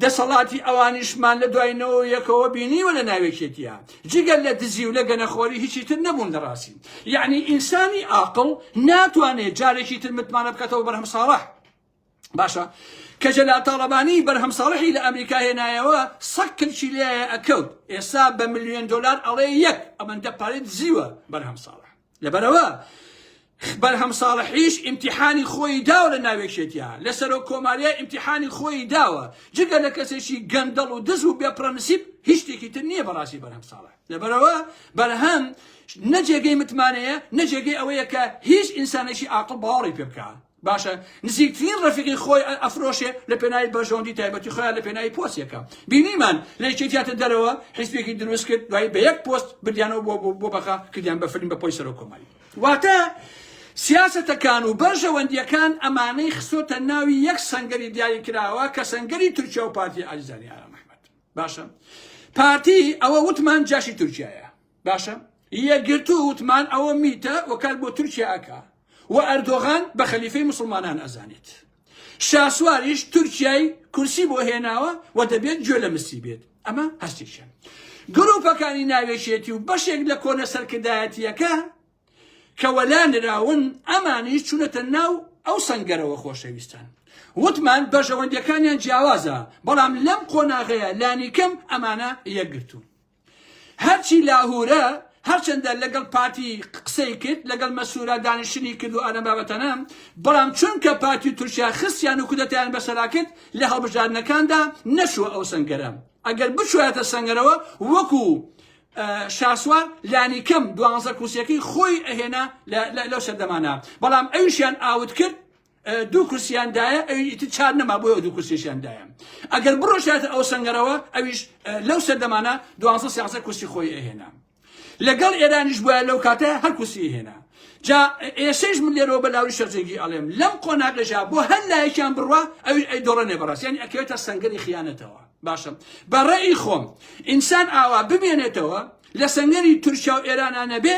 دەسەڵاتی ئەوانیشمان لە دوای نەوە یەکەوە بینیوە لە ناوێکێتیە جگەل لە دزی و لە گەنەخۆری هیچی تر نەبوون لە ڕاستی یعنی ئینسانی ئاقڵ ناتوانێت جارێکی تر متمانە بکاتەوە بەرهەم ساڵح باشە کە جەلال تاڵەبانی بەرهەم ساڵحی لە ئەمریکا هێنایەوە سەگ کلکی لێ ئەکەوت ئێستا بە ملیۆن دۆلار ئەڵێ یەک ئەمەندە پارەی دزیوە بەرهەم ساڵح لەبەرەوە بەرهەم ساڵحیش ئیمتیحانی خۆی داوە لە ناوێکێتیا لە سەرۆک کۆماریا ئیمتیحانی خۆی داوە جگە لە کەسێکی گەندەڵ و دز و بێپرەنسیپ هیچ شتێکی تر نییە بەڕاستی بەرهەم ساڵح لەبەرەوە بەرهەم نە جێگەی متمانەیە نە جێگەی ئەوەیە کە هیچ ئینسانێکی ئاقڵ باوەڕی پێ بکە باشە نزیکترین ڕەفیقی خۆی ئەفرۆشێ لە پێناوی بەرژەوەندی تایبەتی خۆیان لە پێناوی پۆستێکە بینیمان لە یەکێتی هاتە دەرەوە حیزبێکی دروست کرد دوایی بە یەک پۆست بردیانەوە بۆ بۆ بەغا کردیان بە فەرمی بە پۆی سەرۆک کۆماری واتە سیاسەتەکان و بەرژەوەندیەکان ئەمانەی خستۆتە ناوی یەک سەنگەری دیاری کراوە کە سەنگەری تورکیا و پارتی ئازیزانی ئارام ئەحمەد باشە پارتی ئەوە وتمان جاشی تورکیایە باشە یەکگرتوو وتمان ئەوە میتە وکار بۆ تورکیا ئەکا و ئەردۆغان بە خەلیفەی موسڵمانان ئەزانێت شاسواریش تورکیای کورسی بۆ هێناوە و دەبێت گوێ لە مسی بێت ئەمە هەستێکیان گروپەکانی ناوێکێتی و بەشێک لە کۆنە سەرکردایەتیەکە کە وەلا نراون ئەمانیش چونەتە ناو ئەو سەنگەرەوە خۆشەویستان وتمان بەرژەوەندیەکانیان جیاوازە بەڵام لەم قۆناغەیە لانیکەم ئەمانە یەکگرتوون هەرچی لاهورە هەرچەندە لەگەڵ پارتی قسەی کرد لەگەڵ مەسورا دانیشتنی کرد و ئالەم بابەتانە بەڵام چونکە پارتی و تورکیا خستیان و کودەتایان بەسەرا کرد لە هەڵبژاردنەکاندا نەچووە ئەو سەنگەرە ئەگەر بچوایەتە سەنگەرەوە وەکو شاسوار لانیکەم دوانزە کورسیەکەی خۆی ئەهێنا لەو سەردەمانە بەڵام ئەویشیان ئاوت کرد دوو کورسیان دایە ئەوی ئیتر چار نەما بۆیە دوو کورسیشیان دایە ئەگەر بڕۆشاتە ئەو سەنگەرەوە ئەویش لەو سەردەمانە دوانزە سیانزە کورسی خۆی ئەهێنا لەگەڵ ئێرانیش بووە لەو کاتە هەر کورسی هێنا جا ئێسەیش من لێرەوە بە لاوری شەرجەنگی ئەڵێم لەم قۆناغەشا بۆ هەر لایەکیان بڕوا ئەویش ئەی دۆڕێنێ بەڕاست یانی ئەکەوێتە سەنگەری خیانەتەوە باشە بە ڕەئی خۆم ئینسان ئاوا بمێنێتەوە لە سەنگەری تورکیا و ئێرانە نەبێ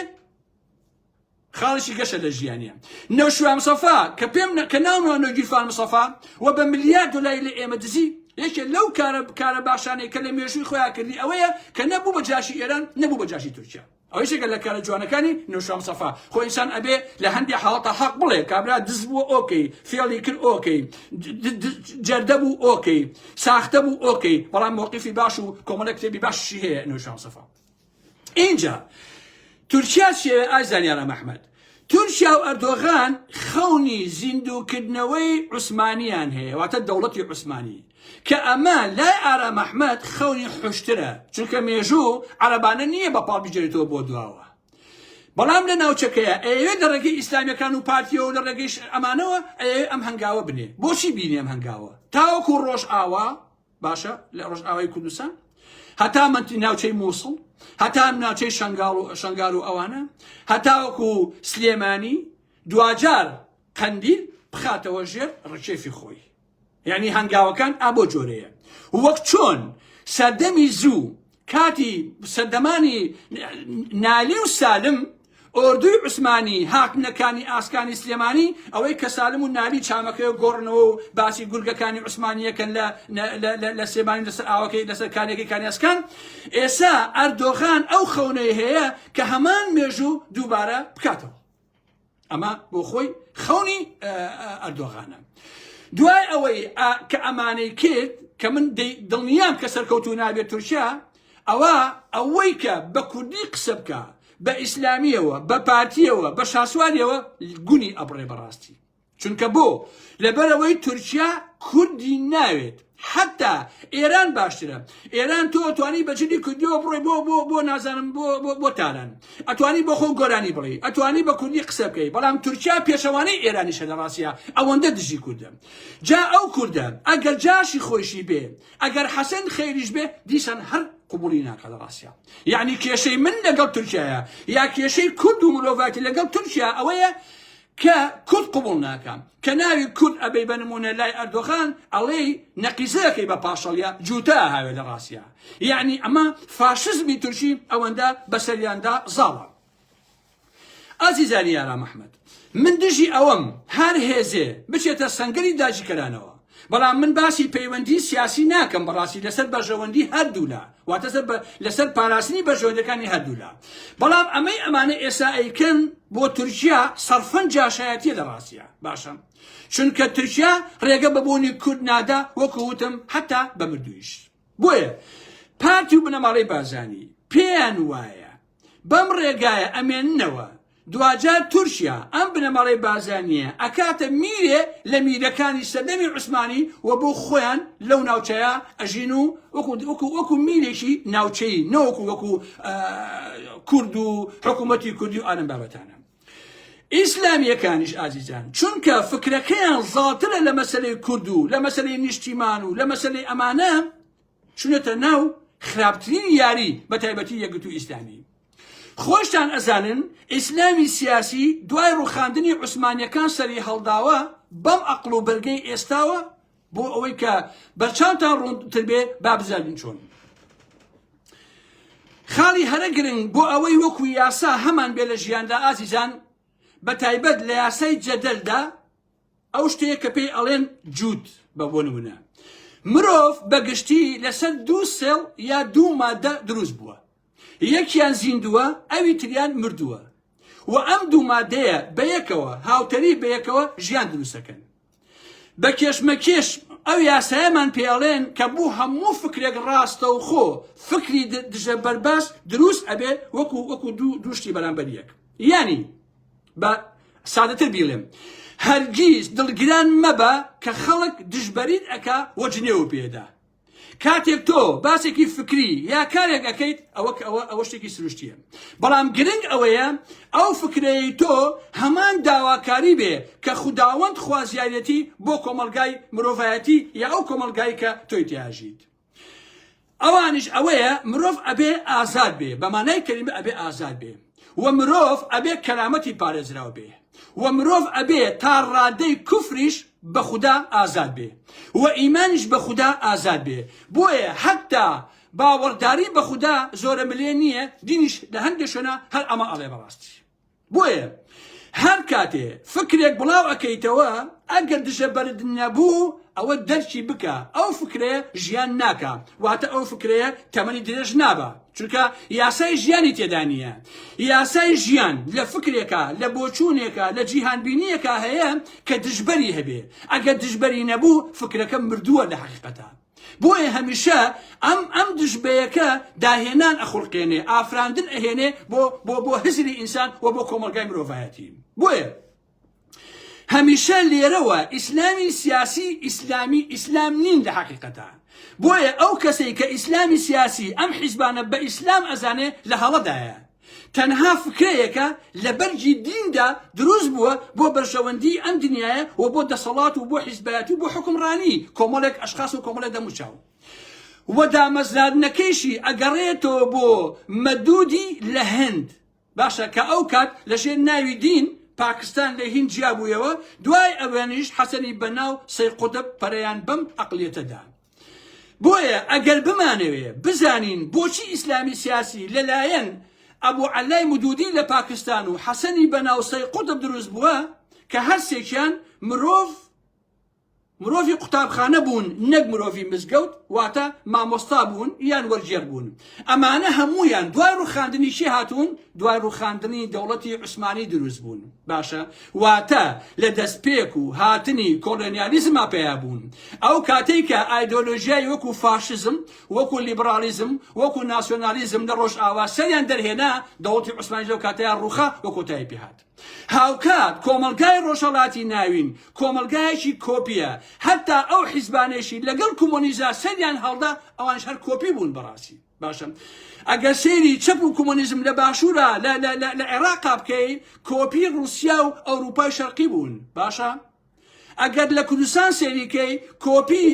خاڵێکی گەشە لە ژیانیان نەوشیروان مستەفا کە پێم کە ناونوان نەوگیرفان مستەفا و بە ملیار دۆلاری لە ئێمە دزی یەکێ لەو کارە کارە باشانەی کە لە مێژووی خۆیان کردی ئەوەیە کە نەبوو بە جاشی ئێران نەبوو بە جاشی تورکیا ئەوەی شێکە لە کارە جوانەکانی نەوشیروان مستەفا خۆ ئینسان ئەبێ لە هەندێ حاڵەتە حەق بڵێ کابرا دز بووە okay فێڵی کرد okay جەردە بوو okay ساختە بوو okay بەڵام مۆقیفی باش و کۆمەڵێک کتێبی باشی هەیە نەوشیروان مستەفا ئینجا تورکیا چیە ئای زانیارە مەحمەد تورکیا و ئەردۆغان خەونی زیندووکردنەوەی عوسمانیان هەیە واتە دەوڵەتی عوسمانی کە ئەمە لای ئارام ئەحمەد خەونی حشترە چونکە مێژوو عەرەبانە نییە بە پاڵ بگێرێتەوە بۆ دواوە بەڵام لە ناوچەکەیە ئەیەوێت لە ڕێگەی ئیسلامیەکان و پارتیەوە لە ڕێگەی ئەمانەوە ئەیەوێت ئەم هەنگاوە بنێ بۆچی بینێ ئەم هەنگاوە تاوەکو ڕۆژئاوا باشە لە ڕۆژئاوای کوردستان هەتا منتی ناوچەی مووسڵ هەتا ناوچەی شنگال و شنگال و ئەوانە هەتاوەکو سلێمانی دواجار قەندیل بخاتەوە ژێر ڕکێفی خۆی یعنی هەنگاوەکان ئابۆ جۆرەیە وەک چۆن سەردەمی زوو کاتی سەردەمانی نالی و سالم ئۆردوی عوسمانی هاتنە کانی ئاسکانی سلێمانی ئەوەی کە سالم و نالی چامەکەی گۆڕنەوە و باسی گورگەکانی عوسمانیەکەن لە لە سلێمانی لەسەر ئاوەکەی لەسەر کانیەکەی کانی ئاسکان ئێسا ئەردۆغان ئەو خەونەی هەیە کە هەمان مێژوو دووبارە بکاتەوە ئەمە بۆ خۆی خەونی ئەردۆغانە دوای ئەوەی کە ئەمانەی کرد کە من دڵنیام کە سەرکەوتو نابێت تورکیا ئەوە ئەوەی کە بە کوردی قسە بکە بە ئیسلامیەوە بە پارتیەوە بە شاسواریەوە گونی ئەبڕێ بەڕاستی چونکە بۆ؟ لەبەرئەوەی تورکیا کوردی ناوێت حتا ئێران باشترە ئێران تۆ ئەتوانی بە جلی کوردیەوە بڕۆی بۆ بۆ بۆ نازانم بۆ بۆ بۆ تاران ئەتوانی بۆ خۆ گۆرانی بڵێ ئەتوانی بە کوردی قسە بکەی بەڵام تورکیا پێچەوانەی ئێرانیشە لە ڕاستیا ئەوەندە دژی کوردە جا ئەو کوردە ئەگەر جاشی خۆیشی بێ ئەگەر حەسەن خەیریش بێ دیسان هەر قبوڵی ناکا لە ڕاستیا یعنی کێشەی من لەگەڵ تورکیایە یا کێشەی کورد و مرۆڤاتی لەگەڵ تورکیا ئەوەیە. کە کورد قبوڵ ناکا کە ناوی کورد ئەبەی بە نمونە لای ئەردۆغان ئەڵێی نەقیزەکەی بە پاشەڵیا جووتە ئەهاوێ لە ڕاستیا یەعنی ئەمە فاشزمی تورکی ئەوەندە بەسەریاندا زاڵە. ئازیزانی ئارام ئەحمەد من دژی ئەوەم هەر هێزێ بچێتە سەنگەری داگیرکەرانەوە بەڵام من باسی پەیوەندی سیاسی ناکەم بەڕاستی لەسەر بەرژەوەندی هەردوولا واتە سەر لەسەر پاراستنی بەرژەوەندەکانی هەردوولا بەڵام ئەمەی ئەمانە ئێسا ئەیکەن بۆ تورکیا سەرفەن جاشایەتیە لە ڕاستە باشە چونکە تورکیا ڕێگە بە بوونی کورد نادا وەکو وتم حتا بە مردوویش بۆیە پارتی و بنەماڵەی بارزانی پێیان وایە بەم ڕێگایە ئەمێننەوە، دواجار تورکیا ئەم بنەماڵەی بارزانییە ئەکاتە میرێ لە میرەکانی سەردەمی عوسمانی و بۆ خۆیان لەو ناوچەیە ئەژین و وەکو وەکو وەکو میرێکی ناوچەیی نەوەکو وەکو کورد و حکوومەتی کوردی و ئالەم بابەتانە. ئیسلامیەکانیش ئازیزان چونکە فکرەکەیان زاڵترە لە مەسەلەی کورد و لە مەسەلەی نیشتیمان و لە مەسەلەی ئەمانە چونەتە ناو خراپترین یاری بە تایبەتی یەکگرتوو ئیسلامی. خۆشتان ئەزانن ئیسلامی سیاسی دوای ڕوخاندنی عوسمانیەکان سەری هەڵداوە بەم ئەقڵ و بەرگەی ئێستاوە بۆ ئەوەی کە بەرچاوتان ڕوونتر بێ با بزانین چۆن. خاڵی هەرە گرنگ بۆ ئەوەی وەکو یاسا هەمان بێ لە ژیاندا ئازیزان بە تایبەت لە یاسای جەدەلدا ئەو شتەیە کە پێی ئەڵێن جووت بە بۆ نمونە مرۆڤ بە گشتی لەسەر دوو cell یا دوو مادە دروست بووە یەکیان زیندووە ئەوی تریان مردووە و ئەم دوو مادەیە بەیەکەوە هاوتەری بەیەکەوە ژیان دروستەکەن بە کێشمەکێش ئەو یاسایەمان پێ ئەڵێن کە بۆ هەموو فکرێک ڕاستەوخۆ فکری دژە بەرباس دروست ئەبێ وەکو وەکو دوو دوو شتی بەرامبەر یەک یانی بە سادەتر بیڵێم هەرگیز دڵگران مەبە کە خەڵک دژبەریت ئەکا و جنێوت پێدا کاتێک تۆ باسێکی فکری یا کارێک ئەکەیت ئەوە ئەوە ئەوە شتێکی سروشتیە بەڵام گرنگ ئەوەیە ئەو فکرەی تۆ هەمان داواکاری بێ کە خوداوەند خوازیارەتی بۆ کۆمەڵگای مرۆڤایەتی یا ئەو کۆمەڵگای کە تۆی تیاژیت ئەوانیش ئەوەیە مرۆڤ ئەبێ ئازاد بێ بە مانای کەلیمە ئەبێ ئازاد بێ و مرۆڤ ئەبێ کەرامەتی پارێزراو بێ و مرۆڤ ئەبێ تا ڕادەی کوفریش بە خودا ئازاد بێ و ئیمانیش بە خودا ئازاد بێ بۆیە حەتتا باوەڕداری بە خودا زۆرە ملێ نییە دینیش لە هەندێ شوێنا هەر ئەمە ئەڵێ بەڕاستی بۆیە هەر کاتێ فکرێک بڵاو ئەکەیتەوە ئەگەر دژە بەرد نەبوو ئەوە دەرکی بکە ئەو فکرەیە ژیان ناکا واتە ئەو فکرەیە تەمەنی درێژ نابا چونکە یاسای ژیانی تێدا نییە یاسای ژیان لە فکرێکا لە بۆچوونێکا لە جیهانبینیەکا هەیە کە دژبەری هەبێ ئەگەر دژبەری نەبوو فکرەکە مردووە لە حەقیقەتا بۆیە هەمیشە ئەم ئەم دژبەیەکە داهێنان ئەخوڵقێنێ ئافراندن ئەهێنێ بۆ بۆ بۆ هزری ئینسان و بۆ کۆمەڵگای مرۆڤایەتی بۆیە هەمیشە لێرەوە ئیسلامی سیاسی ئیسلامی ئیسلام نین لە حەقیقەتا بۆیە ئەو کەسەی کە ئیسلامی سیاسی ئەم حیزبانە بە ئیسلام ئەزانێ لە هەڵەدایە تەنها فکرەیەکە لە بەرگی دیندا دروست بووە بۆ بەرژەوەندی ئەم دنیایە و بۆ دەسەڵات و بۆ حیزبایەتی و بۆ حوکمڕانی کۆمەڵێک ئەشخاص و کۆمەڵێک دەموچاو و دامەزراندنەکەیشی ئەگەڕێتەوە بۆ مەدودی لە هند باشە کە ئەو کات لەژێر ناوی دین پاکستان لە هیند جیابوویەوە دوای ئەوێنیش حەسەنی بەنا و سەی قوتب پەرەیان بەم عەقڵیەتە دا. بۆیە ئەگەر بمانەوێ بزانین بۆچی ئیسلامی سیاسی لەلایەن ئەبو عەلای مودودی لە پاکستان و حەسەنی بەنا و سەی قوتب دروست بووە کە هەرسێکیان مرۆڤ مرۆڤی قوتابخانە بوون نەک مرۆڤی مزگەوت واتە مامۆستا بوون یان وەرگێڕ بوون ئەمانە هەموویان دوای ڕوخاندنی چی هاتوون دوای ڕوخاندنی دەوڵەتی عوسمانی دروست بوون باشە واتە لە دەستپێک و هاتنی کۆلۆنیالیزما پەیا بوون ئەو کاتەی کە ئایدۆلۆژیای وەکو فاشیزم وەکو لیبرالیزم وەکو ناسیۆنالیزم لە ڕۆژئاوا سەریان دەرهێنا دەوڵەتی عوسمانی لەو کاتەیا ڕوخا و کۆتایی پێهات هاوکات کۆمەڵگای ڕۆژهەڵاتی ناوین کۆمەڵگایەکی کۆپیە، هەتا ئەو حیزبانەیشی لەگەڵ کۆمۆنیزا سەریان هەڵدا ئەوانیش هەر کۆپی بوون بەڕاستی. باشە ئەگەر سەیری چەپ و کۆمۆنیزم لە باشوورا لە لە لە لە عێراقا بکەی کۆپی ڕوسیا و ئەوروپای شەرقی بوون. باشە ئەگەر لە کوردستان سەیری کەی کۆپی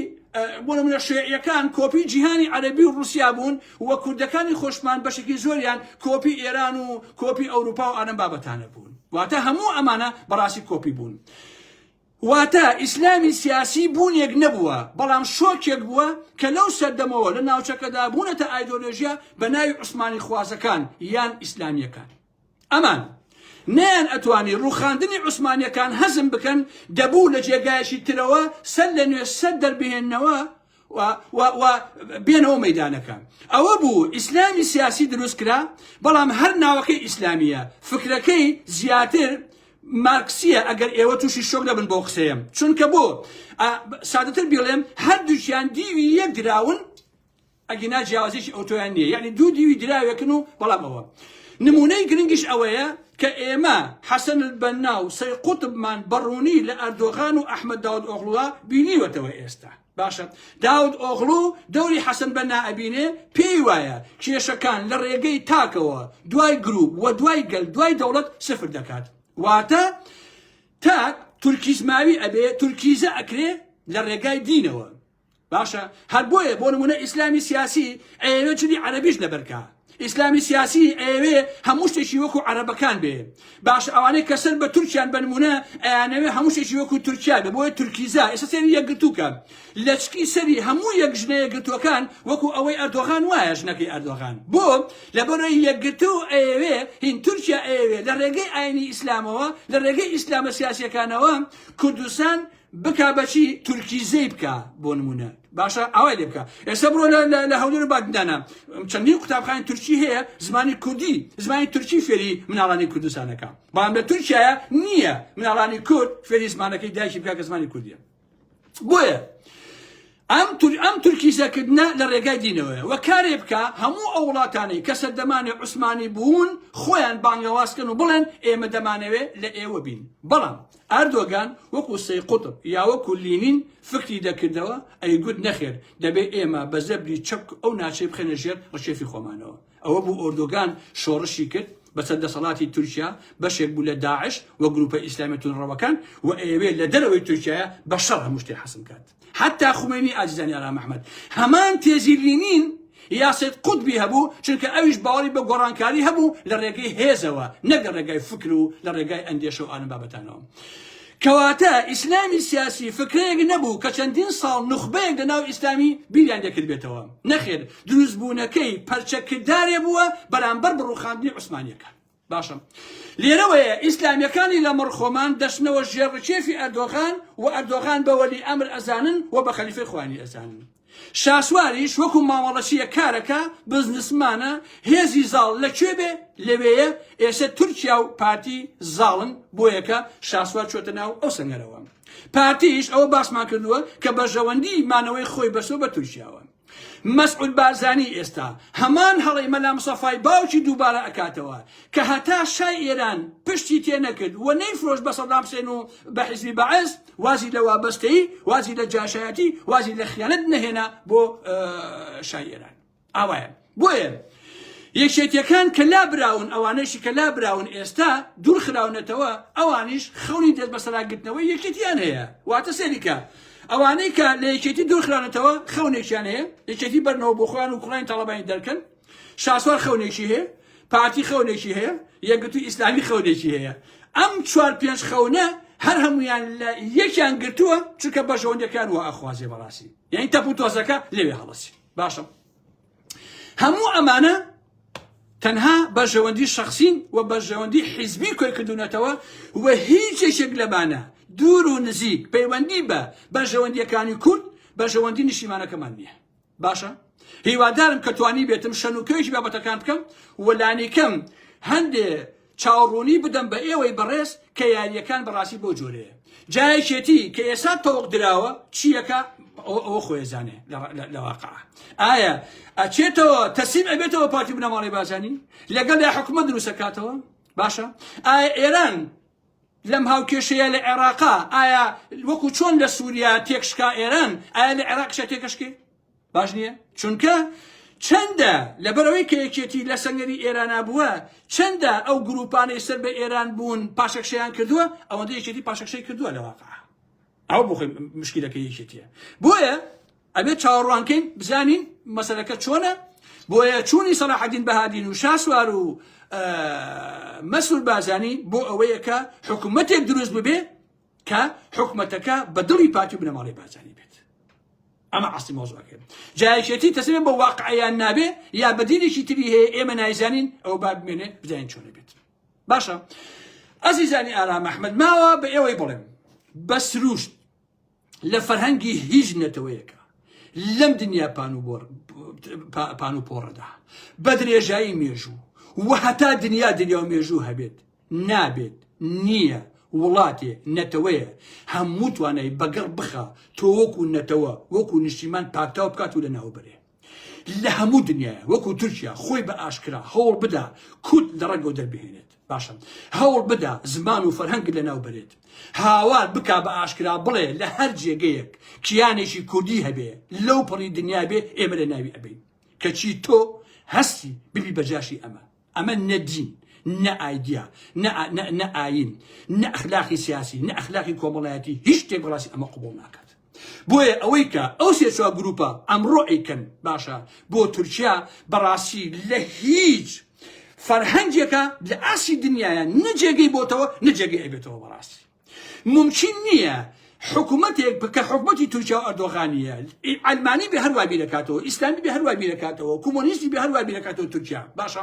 بۆ نمونە شیوعیەکان کۆپی جیهانی عەرەبی و ڕوسیا بوون و کوردەکانی خۆشمان بەشێکی زۆریان کۆپی ئێران و کۆپی ئەوروپا و ئەم بابەتانە بوون. واتە هەموو ئەمانە بەڕاستی کۆپی بوون. واتە ئیسلامی سیاسی بوونێک نەبووە، بەڵام شۆکێک بووە کە لەو سەردەمەوە لە ناوچەکەدا بوونەتە ئایدۆلۆژیا بە ناوی عوسمانیخوازەکان یان ئیسلامییەکان. ئەمان نەیان ئەتوانی ڕووخاندنی عوسمانییەکان هەزم بکەن، دەبوو لە جێگایەکی ترەوە سەر لە نوێ سەر دەربهێننەوە و و و بێنەوە مەیدانەکە. ئەوە بوو ئیسلامی سیاسی دروست کرا، بەڵام هەر ناوەکەی ئیسلامییە، فکرەکەی زیاتر مارکسییە، ئەگەر ئێوە تووشی شۆک نەبن بەو قسەیەم، چونکە بۆ سادەتر بیڵێم هەردووکیان دیوی یەک دراون، ئەگینا جیاوازیی ئەوتۆیان نییە، یەعنی دوو دیوی دراوێکن و بەڵام ئەوە نموونەی گرنگیش ئەوەیە کە ئێمە حەسەن البەننا و سەی قوتبمان بە ڕوونی لە ئەردۆغان و ئەحمەد داود ئۆغڵوە بینیوەتەوە ئێستا. باشە داود ئۆغڵو دەوری حەسەن بەننا ئەبینێ پێی وایە کێشەکان لە ڕێگەی تاکەوە دوای گروپ و دوای گەل دوای دەوڵەت سفر دەکات واتە تاک تورکیزماوی ئەبێ تورکیزە ئەکرێ لە ڕێگای دینەوە باشە هەر بۆیە بۆ نمونە ئیسلامی سیاسی ئەیەوێ جلی عەرەبیش لەبەرکا ئیسلامی سیاسی ئەیەوێ هەموو شتێکی وەکو عەرەبەکان بێ باشە ئەوانەی کە سەر بە تورکیان بە نمونە ئەیانەوێ هەموو شتێکی وەکو تورکیا بێ بۆیە تورکیزا ئێستا سەیری یەکگرتووکە لەچکی سەری هەموو یەک ژنە یەکگرتووەکان وەکو ئەوەی ئەردۆغان وایە ژنەکەی ئەردۆغان بۆ لەبەرەوەی یەکگرتوو ئەیەوێ هین تورکیا ئەیەوێ لە ڕێگەی ئاینی ئیسلامەوە لە ڕێگەی ئیسلامە سیاسیەکانەوە کوردستان بکا بەچی تورکیزەی بکا بۆ نمونە باشە ئاوای لێ بکە ئێستا بڕۆ لە هەولێر و بادینانە چەندین قوتابخانەی تورکی هەیە زمانی کوردی زمانی تورکی فێری مناڵانی کوردستانەکە بەڵام لە تورکیایە نییە مناڵانی کورد فێری زمانەکەی دایکی بکە کە زمانی کوردیە بۆیە ئەم تور ئەم تورکیزەکردنە لە ڕێگای دینەوەیە و کارێ بکە هەموو ئەو وڵاتانەی کە سەردەمانی عوسمانی بوون خۆیان بانگەوازکەن و بڵێن ئێمە دەمانەوێ لە ئێوە بین بەڵام ئەردۆگان وەکو سەی قوتب یا وەکو لینین فکری دەکردەوە ئەیگوت نەخێر دەبێ ئێمە بە زەبری چەک ئەو ناچەی بخەینە ژێر ڕکێفی خۆمانەوە. ئەوە بوو ئۆردۆگان شۆڕشی کرد بەسەر دەسەڵاتی تورکیا، بەشێک بوو لە داعش و گروپە ئیسلامیە توندڕەوەکان و ئەیەوێ لە دەرەوەی تورکیایە بە شەڕ هەموو شتێ حەسم کات. حەتا خومەینی ئازیزانی ئارام ئەحمەد هەمان تێزی لینین یا سەید قوتبی هەبوو، چونکە ئەویش باوەڕی بە گۆڕانکاری هەبوو لە ڕێگەی هێزەوە نەک لە ڕێگای فکر و لە ڕێگای ئەندێشە و ئالم بابەتانەوە. کەواتە ئیسلامی سیاسی فکرەیەک نەبوو کە چەندین ساڵ نوخبەیەک لە ناو ئیسلامی بیریان لێکردبێتەوە، نەخێر دروستبوونەکەی پەرچەکردارێ بووە بەرامبەر بە ڕووخاندنی عوسمانییەکان. باشە لێرەوەیە ئیسلامیەکانی لەمەڕ خۆمان دەچنەوە ژێر ڕکێفی ئەردۆغان و ئەردۆغان بە وەلی ئەمر ئەزانن و بە خەلیفەی خۆیانی ئەزانن. شاسواریش وەکو مامەڵەچیە کارەکا، بزنسمانە، هێزی زاڵ لە کوێ بێ لەوێیە، ئێسە تورکیا و پارتی زاڵن بۆیەکە شاسوار چۆتە ناو ئەو سەنگەرەوە. پارتیش ئەوە باسمان کردووە کە بەرژەوەندی مانەوەی خۆی بەستووە بە تورکیاوە. مەسعود بارزانی ئێستا هەمان هەڵەی مەلا مستەفای باوکی دووبارە ئەکاتەوە کە هەتا شای ئێران پشتی تێ نەکرد و نەیفرۆشت بە سەدام حسێن و بە حیزبی بەعس وازی لە وابەستەیی وازی لە جاشایەتی وازی لە خیانەت نەهێنا بۆ شای ئێران ئاوایە بۆیە یەکێتیەکان کە لابراون ئەوانەیشی کە لابراون ئێستا دوورخراونەتەوە ئەوانیش خەونی دەست بەسەراگرتنەوەی یەکێتیان هەیە واتە سەیریکە ئەوانەی کە لە یەکێتی دوورخراونەتەوە خەونێکیان هەیە یەکێتی بەرنەوە بۆ خۆیان و کوڕانی تاڵەبانی دەرکەن شاسوار خەونێکی هەیە پارتی خەونێکی هەیە یەکگرتووی ئیسلامی خەونێکی هەیە ئەم چوار پێنج خەونە هەر هەمویان لە یەکیان گرتووە چونکە بەرژەوەندەکان وا ئەخوازێ بەڕاستی یعنی تەپ و تۆزەکە لەوێ هەڵەسی باشە هەموو ئەمانە تەنها بەرژەوەندی شخصین و بەرژەوەندی حیزبی کۆی کردوونەتەوە و هیچ یەکێک لەمانە دوور و نزیک پەیوەندی بە بەرژەوەندیەکانی کورد بەرژەوەندی نیشتیمانەکەمان نییە باشە هیوادارم کە توانی بێتم شەنوکەوێکی بابەتەکان بکەم و لانیکەم هەندێ چاوڕوونی بدەم بە ئێوەی بەڕێز کە یارییەکان بەڕاستی بەو جۆرەیە. جا یەکێتی کە ئێستا تەوق دراوە چییەکە ئەوە خۆی ئەزانێ لە واقع. ئایا ئەچێتەوە تەسلیم ئەبێتەوە پارتی بنەماڵەی بارزانی لەگەڵ یا حکومەت دروستەکاتەوە باشە ئایا ئێران لەم هاوکێشەیە لە عێراقا ئایا وەکو چۆن لە سووریا تێکشکا ئێران ئایا لە عێراقشە تێکشکێ باش نییە چونکە چەندە لەبەرەوەی کە یەکێتی لە سەنگەری ئێرانا بووە چەندە ئەو گروپانەی سەر بە ئێران بوون پاشەکشەیان کردووە ئەوەندە یەکێتی پاشەکشەی کردووە لە واقع ئەو بۆ خۆی مشکلەکە یەکێتیە بۆیە ئەبێت چاوەڕوانکەین بزانین مەسەلەکە چۆنە. بۆیە چوونی سەلاحەدین بەهادین و شاسوار و مەسرور بازانی بۆ ئەوەیە کە حکوومەتێک دروست ببێ کە حکومەتەکە بە دڵی پارتی و بنەماڵەی بارزانی بێت ئەمە ئەسلی مەوزوعەکەی جا یەکێتی تەسلیم بە واقعیان نابێ یا بەدیلێکی تری هەیە ئێمە نایزانین ئەو با بمێنێ بزانین چۆنە بێت باشە ئەزیزانی ئارام ئەحمد ماوە بە ئێوەی بڵێم بە سروشت لە فەرهەنگی هیچ نەتەوەیەکە لەم دنیا پان و پۆڕەدا بە درێژایی مێژوو و هەتا دنیا دنیا و مێژوو هەبێت نابێت نییە وڵاتێ نەتەوەیە هەموو توانای بەگەڕ بخا تۆ وەکو نەتەوە وەکو نیشتیمان پاکتاو بکات و لەناو بەرێ لە هەموو دنیاە وەکو تورکیا خۆی بە ئاشکرا هەوڵ بدا کورد لە ڕەنگەوە دەربهێنێت باشە هەوڵ بدا زمان و فەرهەنگ لەناو بەرێت هاوار بکا بە ئاشکرا بڵێ لە هەر جێگەیەک کیانێکی کوردی هەبێ لەو پەڕی دنیا بێ ئێمە لە ناوی ئەبین کەچی تۆ هەستی ببی بە جاشی ئەمە ئەمە نە دین، نە ئایدیا، نە نە ئایین، نە ئەخلاقی سیاسی، نە ئەخلاقی کۆمەڵایەتی هیچ شتێک بەڕاستی ئەمە قبوڵ ناکات. بۆیە ئەوەی کە ئەو سێ چوار گروپە ئەمڕۆ ئەیکەن باشە بۆ تورکیا بەڕاستی لە هیچ فەرهەنگێکە لە ئاستی دنیاە نە جێگەی بۆتەوە نە جێگەی ئەبێتەوە بەڕاستی. مومکین نییە حکومەتێک کە حکومەتی تورکیا و ئەردۆغانیە عەلمانی بێ هەروای بیرەکاتەوە ئیسلامی بێ هەروای بیرەکاتەوە کۆمۆنیستی بێ هەروای بیرەکاتەوە تورکیا باشە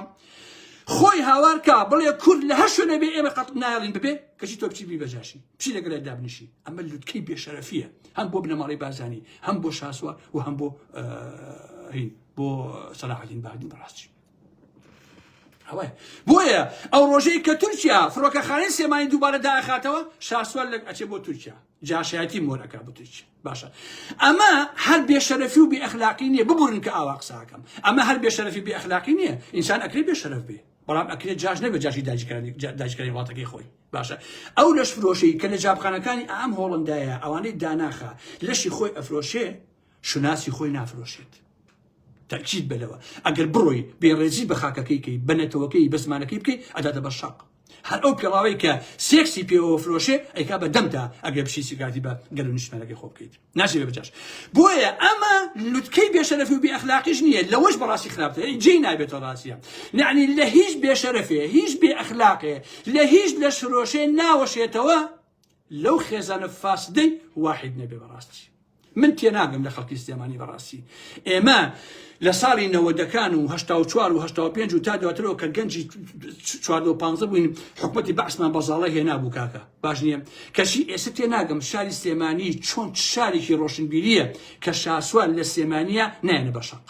خۆی هاوار کا بڵێ کورد لە هەر شوێنێ بێ ئێمە قەت نایڵین ببێ کەچی تۆ بچی بی بەجاشی بچی لەگەڵ دابنیشی ئەمە لوتکەی بێشەرەفیە هەم بۆ بنەماڵەی بارزانی هەم بۆ شاسوار و هەم بۆ هین بۆ سەلاحەدین بەهادین بەڕاستی ئەوەیە بۆیە ئەو ڕۆژەی کە تورکیا فڕۆکەخانەی سلێمانی دووبارە داخاتەوە شاسوار لە ئەچێ بۆ تورکیا جاشایەتی مۆرەکە بۆ تورکیا باشە ئەمە هەر بێشەرەفی و بێ ئەخلاقی نییە ببورن کە ئاوا قساکەم ئەمە هەر بێشەرەفی بێ ئەخلاقی نییە ئینسان ئەکرێ بێشەرەف بێ بەڵام ئەکرێت جاش نەبێت جاشی داگیرکەرانی داگیرکەرانی وڵاتەکەی خۆی باشە ئەو لەش فرۆشەی کە لە جابخانەکانی ئام هۆڵندایە ئەوانەی داناخە لەشی خۆی ئەفرۆشێ شوناسی خۆی نافرۆشێت تەئکید بە لەوە ئەگەر بڕۆی بێڕێزی بە خاکەکەی کەی بە نەتەوەکەی بە زمانەکەی بکەی ئەداتە بە شەق هەر ئەو پێڵاوەی کە سێکسی پێوە فرۆشێ ئەیکا بە دەمتا ئەگەر بچی سیگارتی بە گەل و نیشتمانەکەی خۆ بکەیت ناشێ بە جاش بۆیە ئەمە لوتکەی بێشەرەفی و بێ ئەخلاقیش نییە لەوەش بەڕاستی خراپتر جێی نابێتەوە ڕاستیە یعنی لە هیچ بێشەرەفێ هیچ بێ ئەخلاقێ لە هیچ لەشفرۆشێ ناوەشێتەوە لەو خێزانە فاسدەی واحید نەبێ بەڕاستی من تێناگەم لە خەڵکی سلێمانی بەڕاستی ئێمە لە ساڵی نەوەدەکان و 84 و 85 و تا دواترەوە کە گەنجی 14 و 15 بووین حکومەتی بەعسمان بەزاڵە هێنا بوو کاکە باش نییە کەچی ئێستا تێناگەم شاری سلێمانی چۆن شارێکی ڕۆشنبیریە کە شاسوار لە سلێمانیە نایەنە بەشەق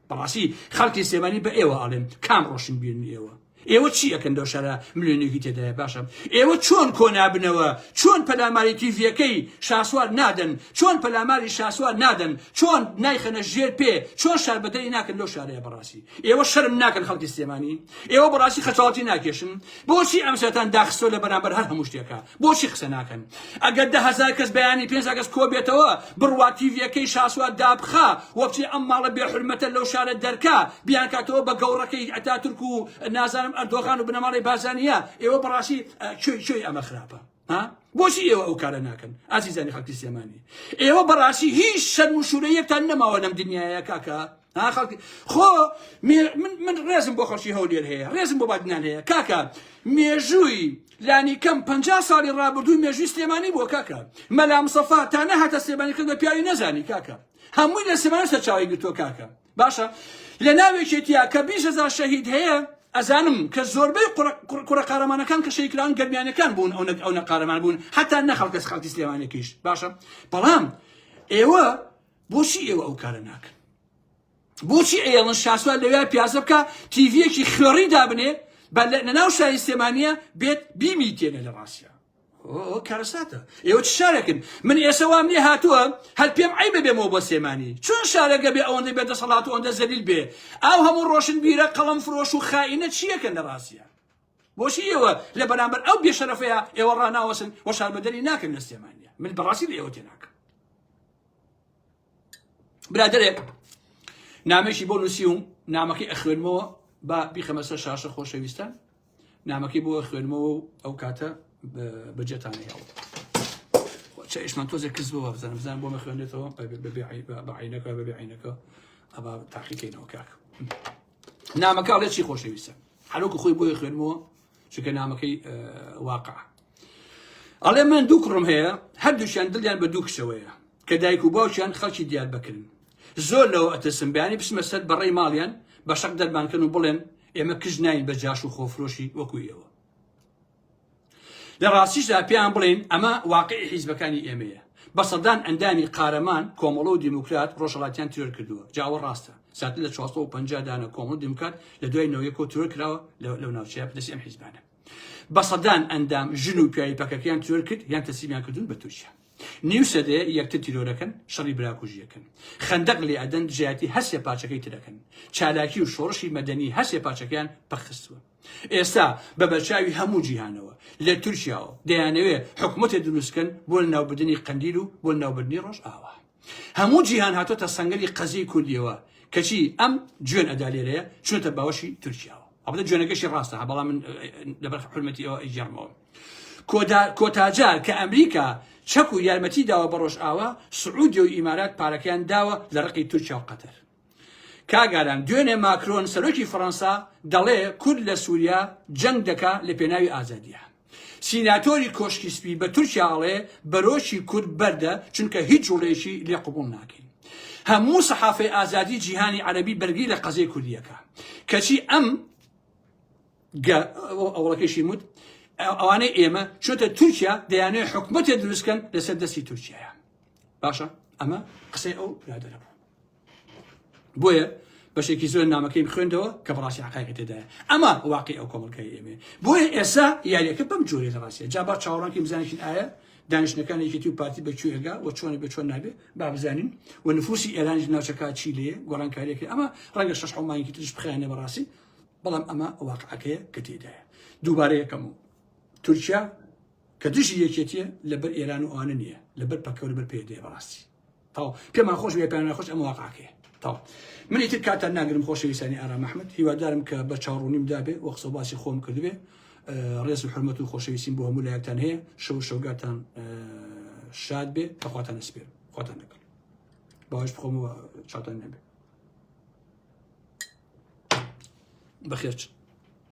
بەڕاستی خەڵکی سلێمانی بە ئێوە ئەڵێم کام ڕۆشنبیرن ئێوە ئێوە چی ئەکەن لەو شارە ملیۆنێکی تێدایە باشە ئێوە چۆن کۆنابنەوە چۆن پەلاماری تیڤیەکەی شاسوار نادەن چۆن پەلاماری شاسوار نادەن چۆن نایخەنە ژێر پێ چۆن شاربەدەری ناکەن لەو شارەیە بەڕاستی ئێوە شەرم ناکەن خەڵکی سلێمانی ئێوە بەڕاستی خەچاڵەتی ناکێشن بۆچی ئەم سەرتان داخستۆ لە بەرامبەر هەر هەموو شتێکە بۆچی قسە ناکەن ئەگەر 10,000 کەس بەیانی 5,000 کەس کۆ بێتەوە بڕوا تیڤیەکەی شاسوار دابخا وەبچێ ئەم ماڵە بێحورمەتە لەو شارە دەرکا بیانکاتەوە بە گەوڕەکەی ئەتاتورک و نازانم ئەردۆغان و بنەماڵەی بارزانیە ئێوە بەڕاستی کوێی کوێی ئەمە خراپە ها بۆچی ئێوە ئەو کارە ناکەن ئازیزانی خەڵکی سلێمانی ئێوە بەڕاستی هیچ شەرم و شورەیەکتان نەماوە لەم دنیاە کاکە ها خەڵکی خۆ من من ڕێزم بۆ خەڵکی هەولێر هەیە ڕێزم بۆ بادینان هەیە کاکە مێژووی لانی کەم 50 ساڵی ڕابردووی مێژووی سلێمانی بووە کاکە مەلا مستەفا تا نەهاتە سلێمانی کرد بە پیاوی نەزانی کاکە هەمووی لە سلێمانی سەرچاوەی گرتووە کاکە باشە لە ناوێکێتیا کە 20,000 شەهید هەیە ئەزانم کە زۆربەی کوڕە قارەمانەکان کە شەهیدکراون گەرمیانەکان بوون ئەو ئەو نەقارەمان بوون حتا نە خەڵکەس خەڵکی سلێمانەکەیش باشە بەڵام ئێوە بۆچی ئێوە ئەو کارە ناکەن بۆچی ئەیەڵن شاسوار لەوێ پیازە بکە تیڤیەکی خوێڕی دابنێ بە لە ناو شاری سلێمانیە بێت بیمیتێنێ لە ڕاستە ئۆ کارەساتە ئێوە چ شارێکن من ئێستا وام لێ هاتووە هەر پێم عەیبە بێمەوە بۆ سلێمانی چۆن شارەکە بێ ئەوەندە بێ دەسەڵات و ئەوەندە زەلیل بێ ئەو هەموو ڕۆشنبیرە قەڵەم فرۆش و خائینە چیەکەن لە ڕاستیە بۆچی ئێوە لە بەرامبەر ئەو بێشەرەفەیە ئێوە ڕاناوەسن و شاربەدەری ناکەن لە سلێمانیە من بەڕاستی لە ئێوە تێناکەم برادەرێک نامێکی بۆ نووسیوم نامەکەی ئەخوێنمەوە با بیخەمە سەر شاشە خۆشەویستان نامەکەی بۆ خوێنمەوە و ئەو کاتە بەجێتان هێڵ چێشمان تۆزێک کز بووە بزانم بزانم بۆ مەخوێنێتەوە بە عینەکە بەبێ عینەکە ئەبا تاقیکەینەوە کاک. نامەکە ئەڵێ چی خۆشەویستە هەروەکو خۆی بۆی خوێنمەوە چونکە نامەکەی واقع ئەڵێ من دوو کوڕم هەیە هەردووشیان دڵیان بە دوو کچەوەیە کە دایک و باوکیان خەڵکی دیار بکرن زۆر لەوە ئەترسم بەیانی بچمە سەر بەڕێی ماڵیان بە شەق دەرمانکەن و بڵێن ئێمە کچ ناین بە جاش و خۆفرۆشی وەکو ئێوە لە ڕاستیشدا پێیان بڵێین ئەمە واقعی حیزبەکانی ئێمەیە. بە سەدان ئەندامی قارەمان، کۆمەڵە و دیموکرات ڕۆژهەڵاتیان تیرۆر کردووە. جا ئەوە ڕاستە. زیاتر لە 450 دانە کۆمەڵ و دیموکرات لە دوای نەوەیەکەوە تیرۆر کراوە لەو ناوچەیە بە دەستی ئەم حیزبانە. بە سەدان ئەندام ژن و پیاوی پەکەکەیان تیرۆر کرد یان تەسلیمیان کردوون بە تورکیا. نیو سەدەیە یەکتر تیرۆرەکەن، شەڕی براکوژیەکەن. خەندەق لێ ئەدەن دژایەتی هەر سێ پارچەکەی ترەکەن. چالاکی و شۆڕشی مەدەنی هەر سێ پارچەکەیان پەکخستووە. ئێستا بە بەرچاوی هەموو جیهانەوە لە تورکیاوە دەیانەوێ حکومەتێ دروستکەن بۆ لەناوبردنی قەندیل و بۆ لەناوبردنی ڕۆژئاوا. هەموو جیهان هاتۆتە سەنگەری قەزیەی کوردیەوە کەچی ئەم جوێن ئەدا لێرەیە چونەتە باوەشی تورکیاوە. ئەڵبەتە جوێنەکەشی ڕاستە ها بەڵام من لەبەر حورمەتی ئەوە ئەیگێڕمەوە. کۆتاجار کە ئەمریکا چەک و یارمەتی داوە بە ڕۆژئاوا، سعودیە و ئیمارات پارەکەیان داوە لە ڕقی تورکیا و قەتەر. کاک ئارام، دوێنێ ماکرۆن سەرۆکی فەڕەنسا دەڵێ کورد لە سوریا جەنگ دەکا لە پێناوی ئازادیا. سیناتۆری کۆشکی سپی بە تورکیا ئەڵێ بەرۆکی کورد بەردە چونکە هیچ جوڵەیەکی لێ قبوڵ ناکەین. هەموو سەحافەی ئازادی جیهانی عەرەبی بەرگری لە قەزیەی کوردی ئەکا. کەچی ئەم گە ئەوڵەکەشی مت ئەوانەی ئێمە چۆتە تورکیا دەیانەوێ حکومەتێ دروستکەن لەسەر دەستی تورکیایە. باشە ئەمە قسەی ئەو برادەرە بوو. بۆیە بەشێکی زۆر نامەکەیم خوێندەوە کە بەڕاستی حقایقی تێدایە ئەمە واقعی ئەو کۆمەڵگای ئێمێ بۆیە ئێستا یاریەکە بەم جۆرێ لە ڕاستیە جا با چاوەڕانکەین بزانین ئایا دانیشتنەکان یەکێتی و پارتی بە کوێ ئەگا و چۆنە بێ چۆن نابێ با بزانین و نفوسی ئێرانیش ناوچەکە چی لێ گۆڕانکاریەکە ئەمە ڕەنگە شەش حەوت مانگێکی تریش بخایەنێ بەڕاستی بەڵام ئەمە واقعەکەیە کە تێدایە دووبارە یەکەم و تورکیا کە دژی یەکێتیە لەبەر ئێران و ئەوانە نییە لەبەر پەکە و لەبەر پێدەیە بەڕاستی تەواو پێمان خۆش بێ پێیان ناخۆش ئەمە واقعەکەیە تەواو من ئیتر کاتان ناگرم خۆشەویستانی ئارام ئەحمەد هیوادارم کە بە چاوڕوونیم دابێ و قسە باسی خۆم کردبێ ڕێز و حرمەت و خۆشەویستیم بۆ هەموو لایەکتان هەیە شەو شەوگاتان شاد بێ بەخواتان ئەسپێرم خواتان لەگەڵ باوەش بخۆم و چاوتان نەبێ بەخێرچن.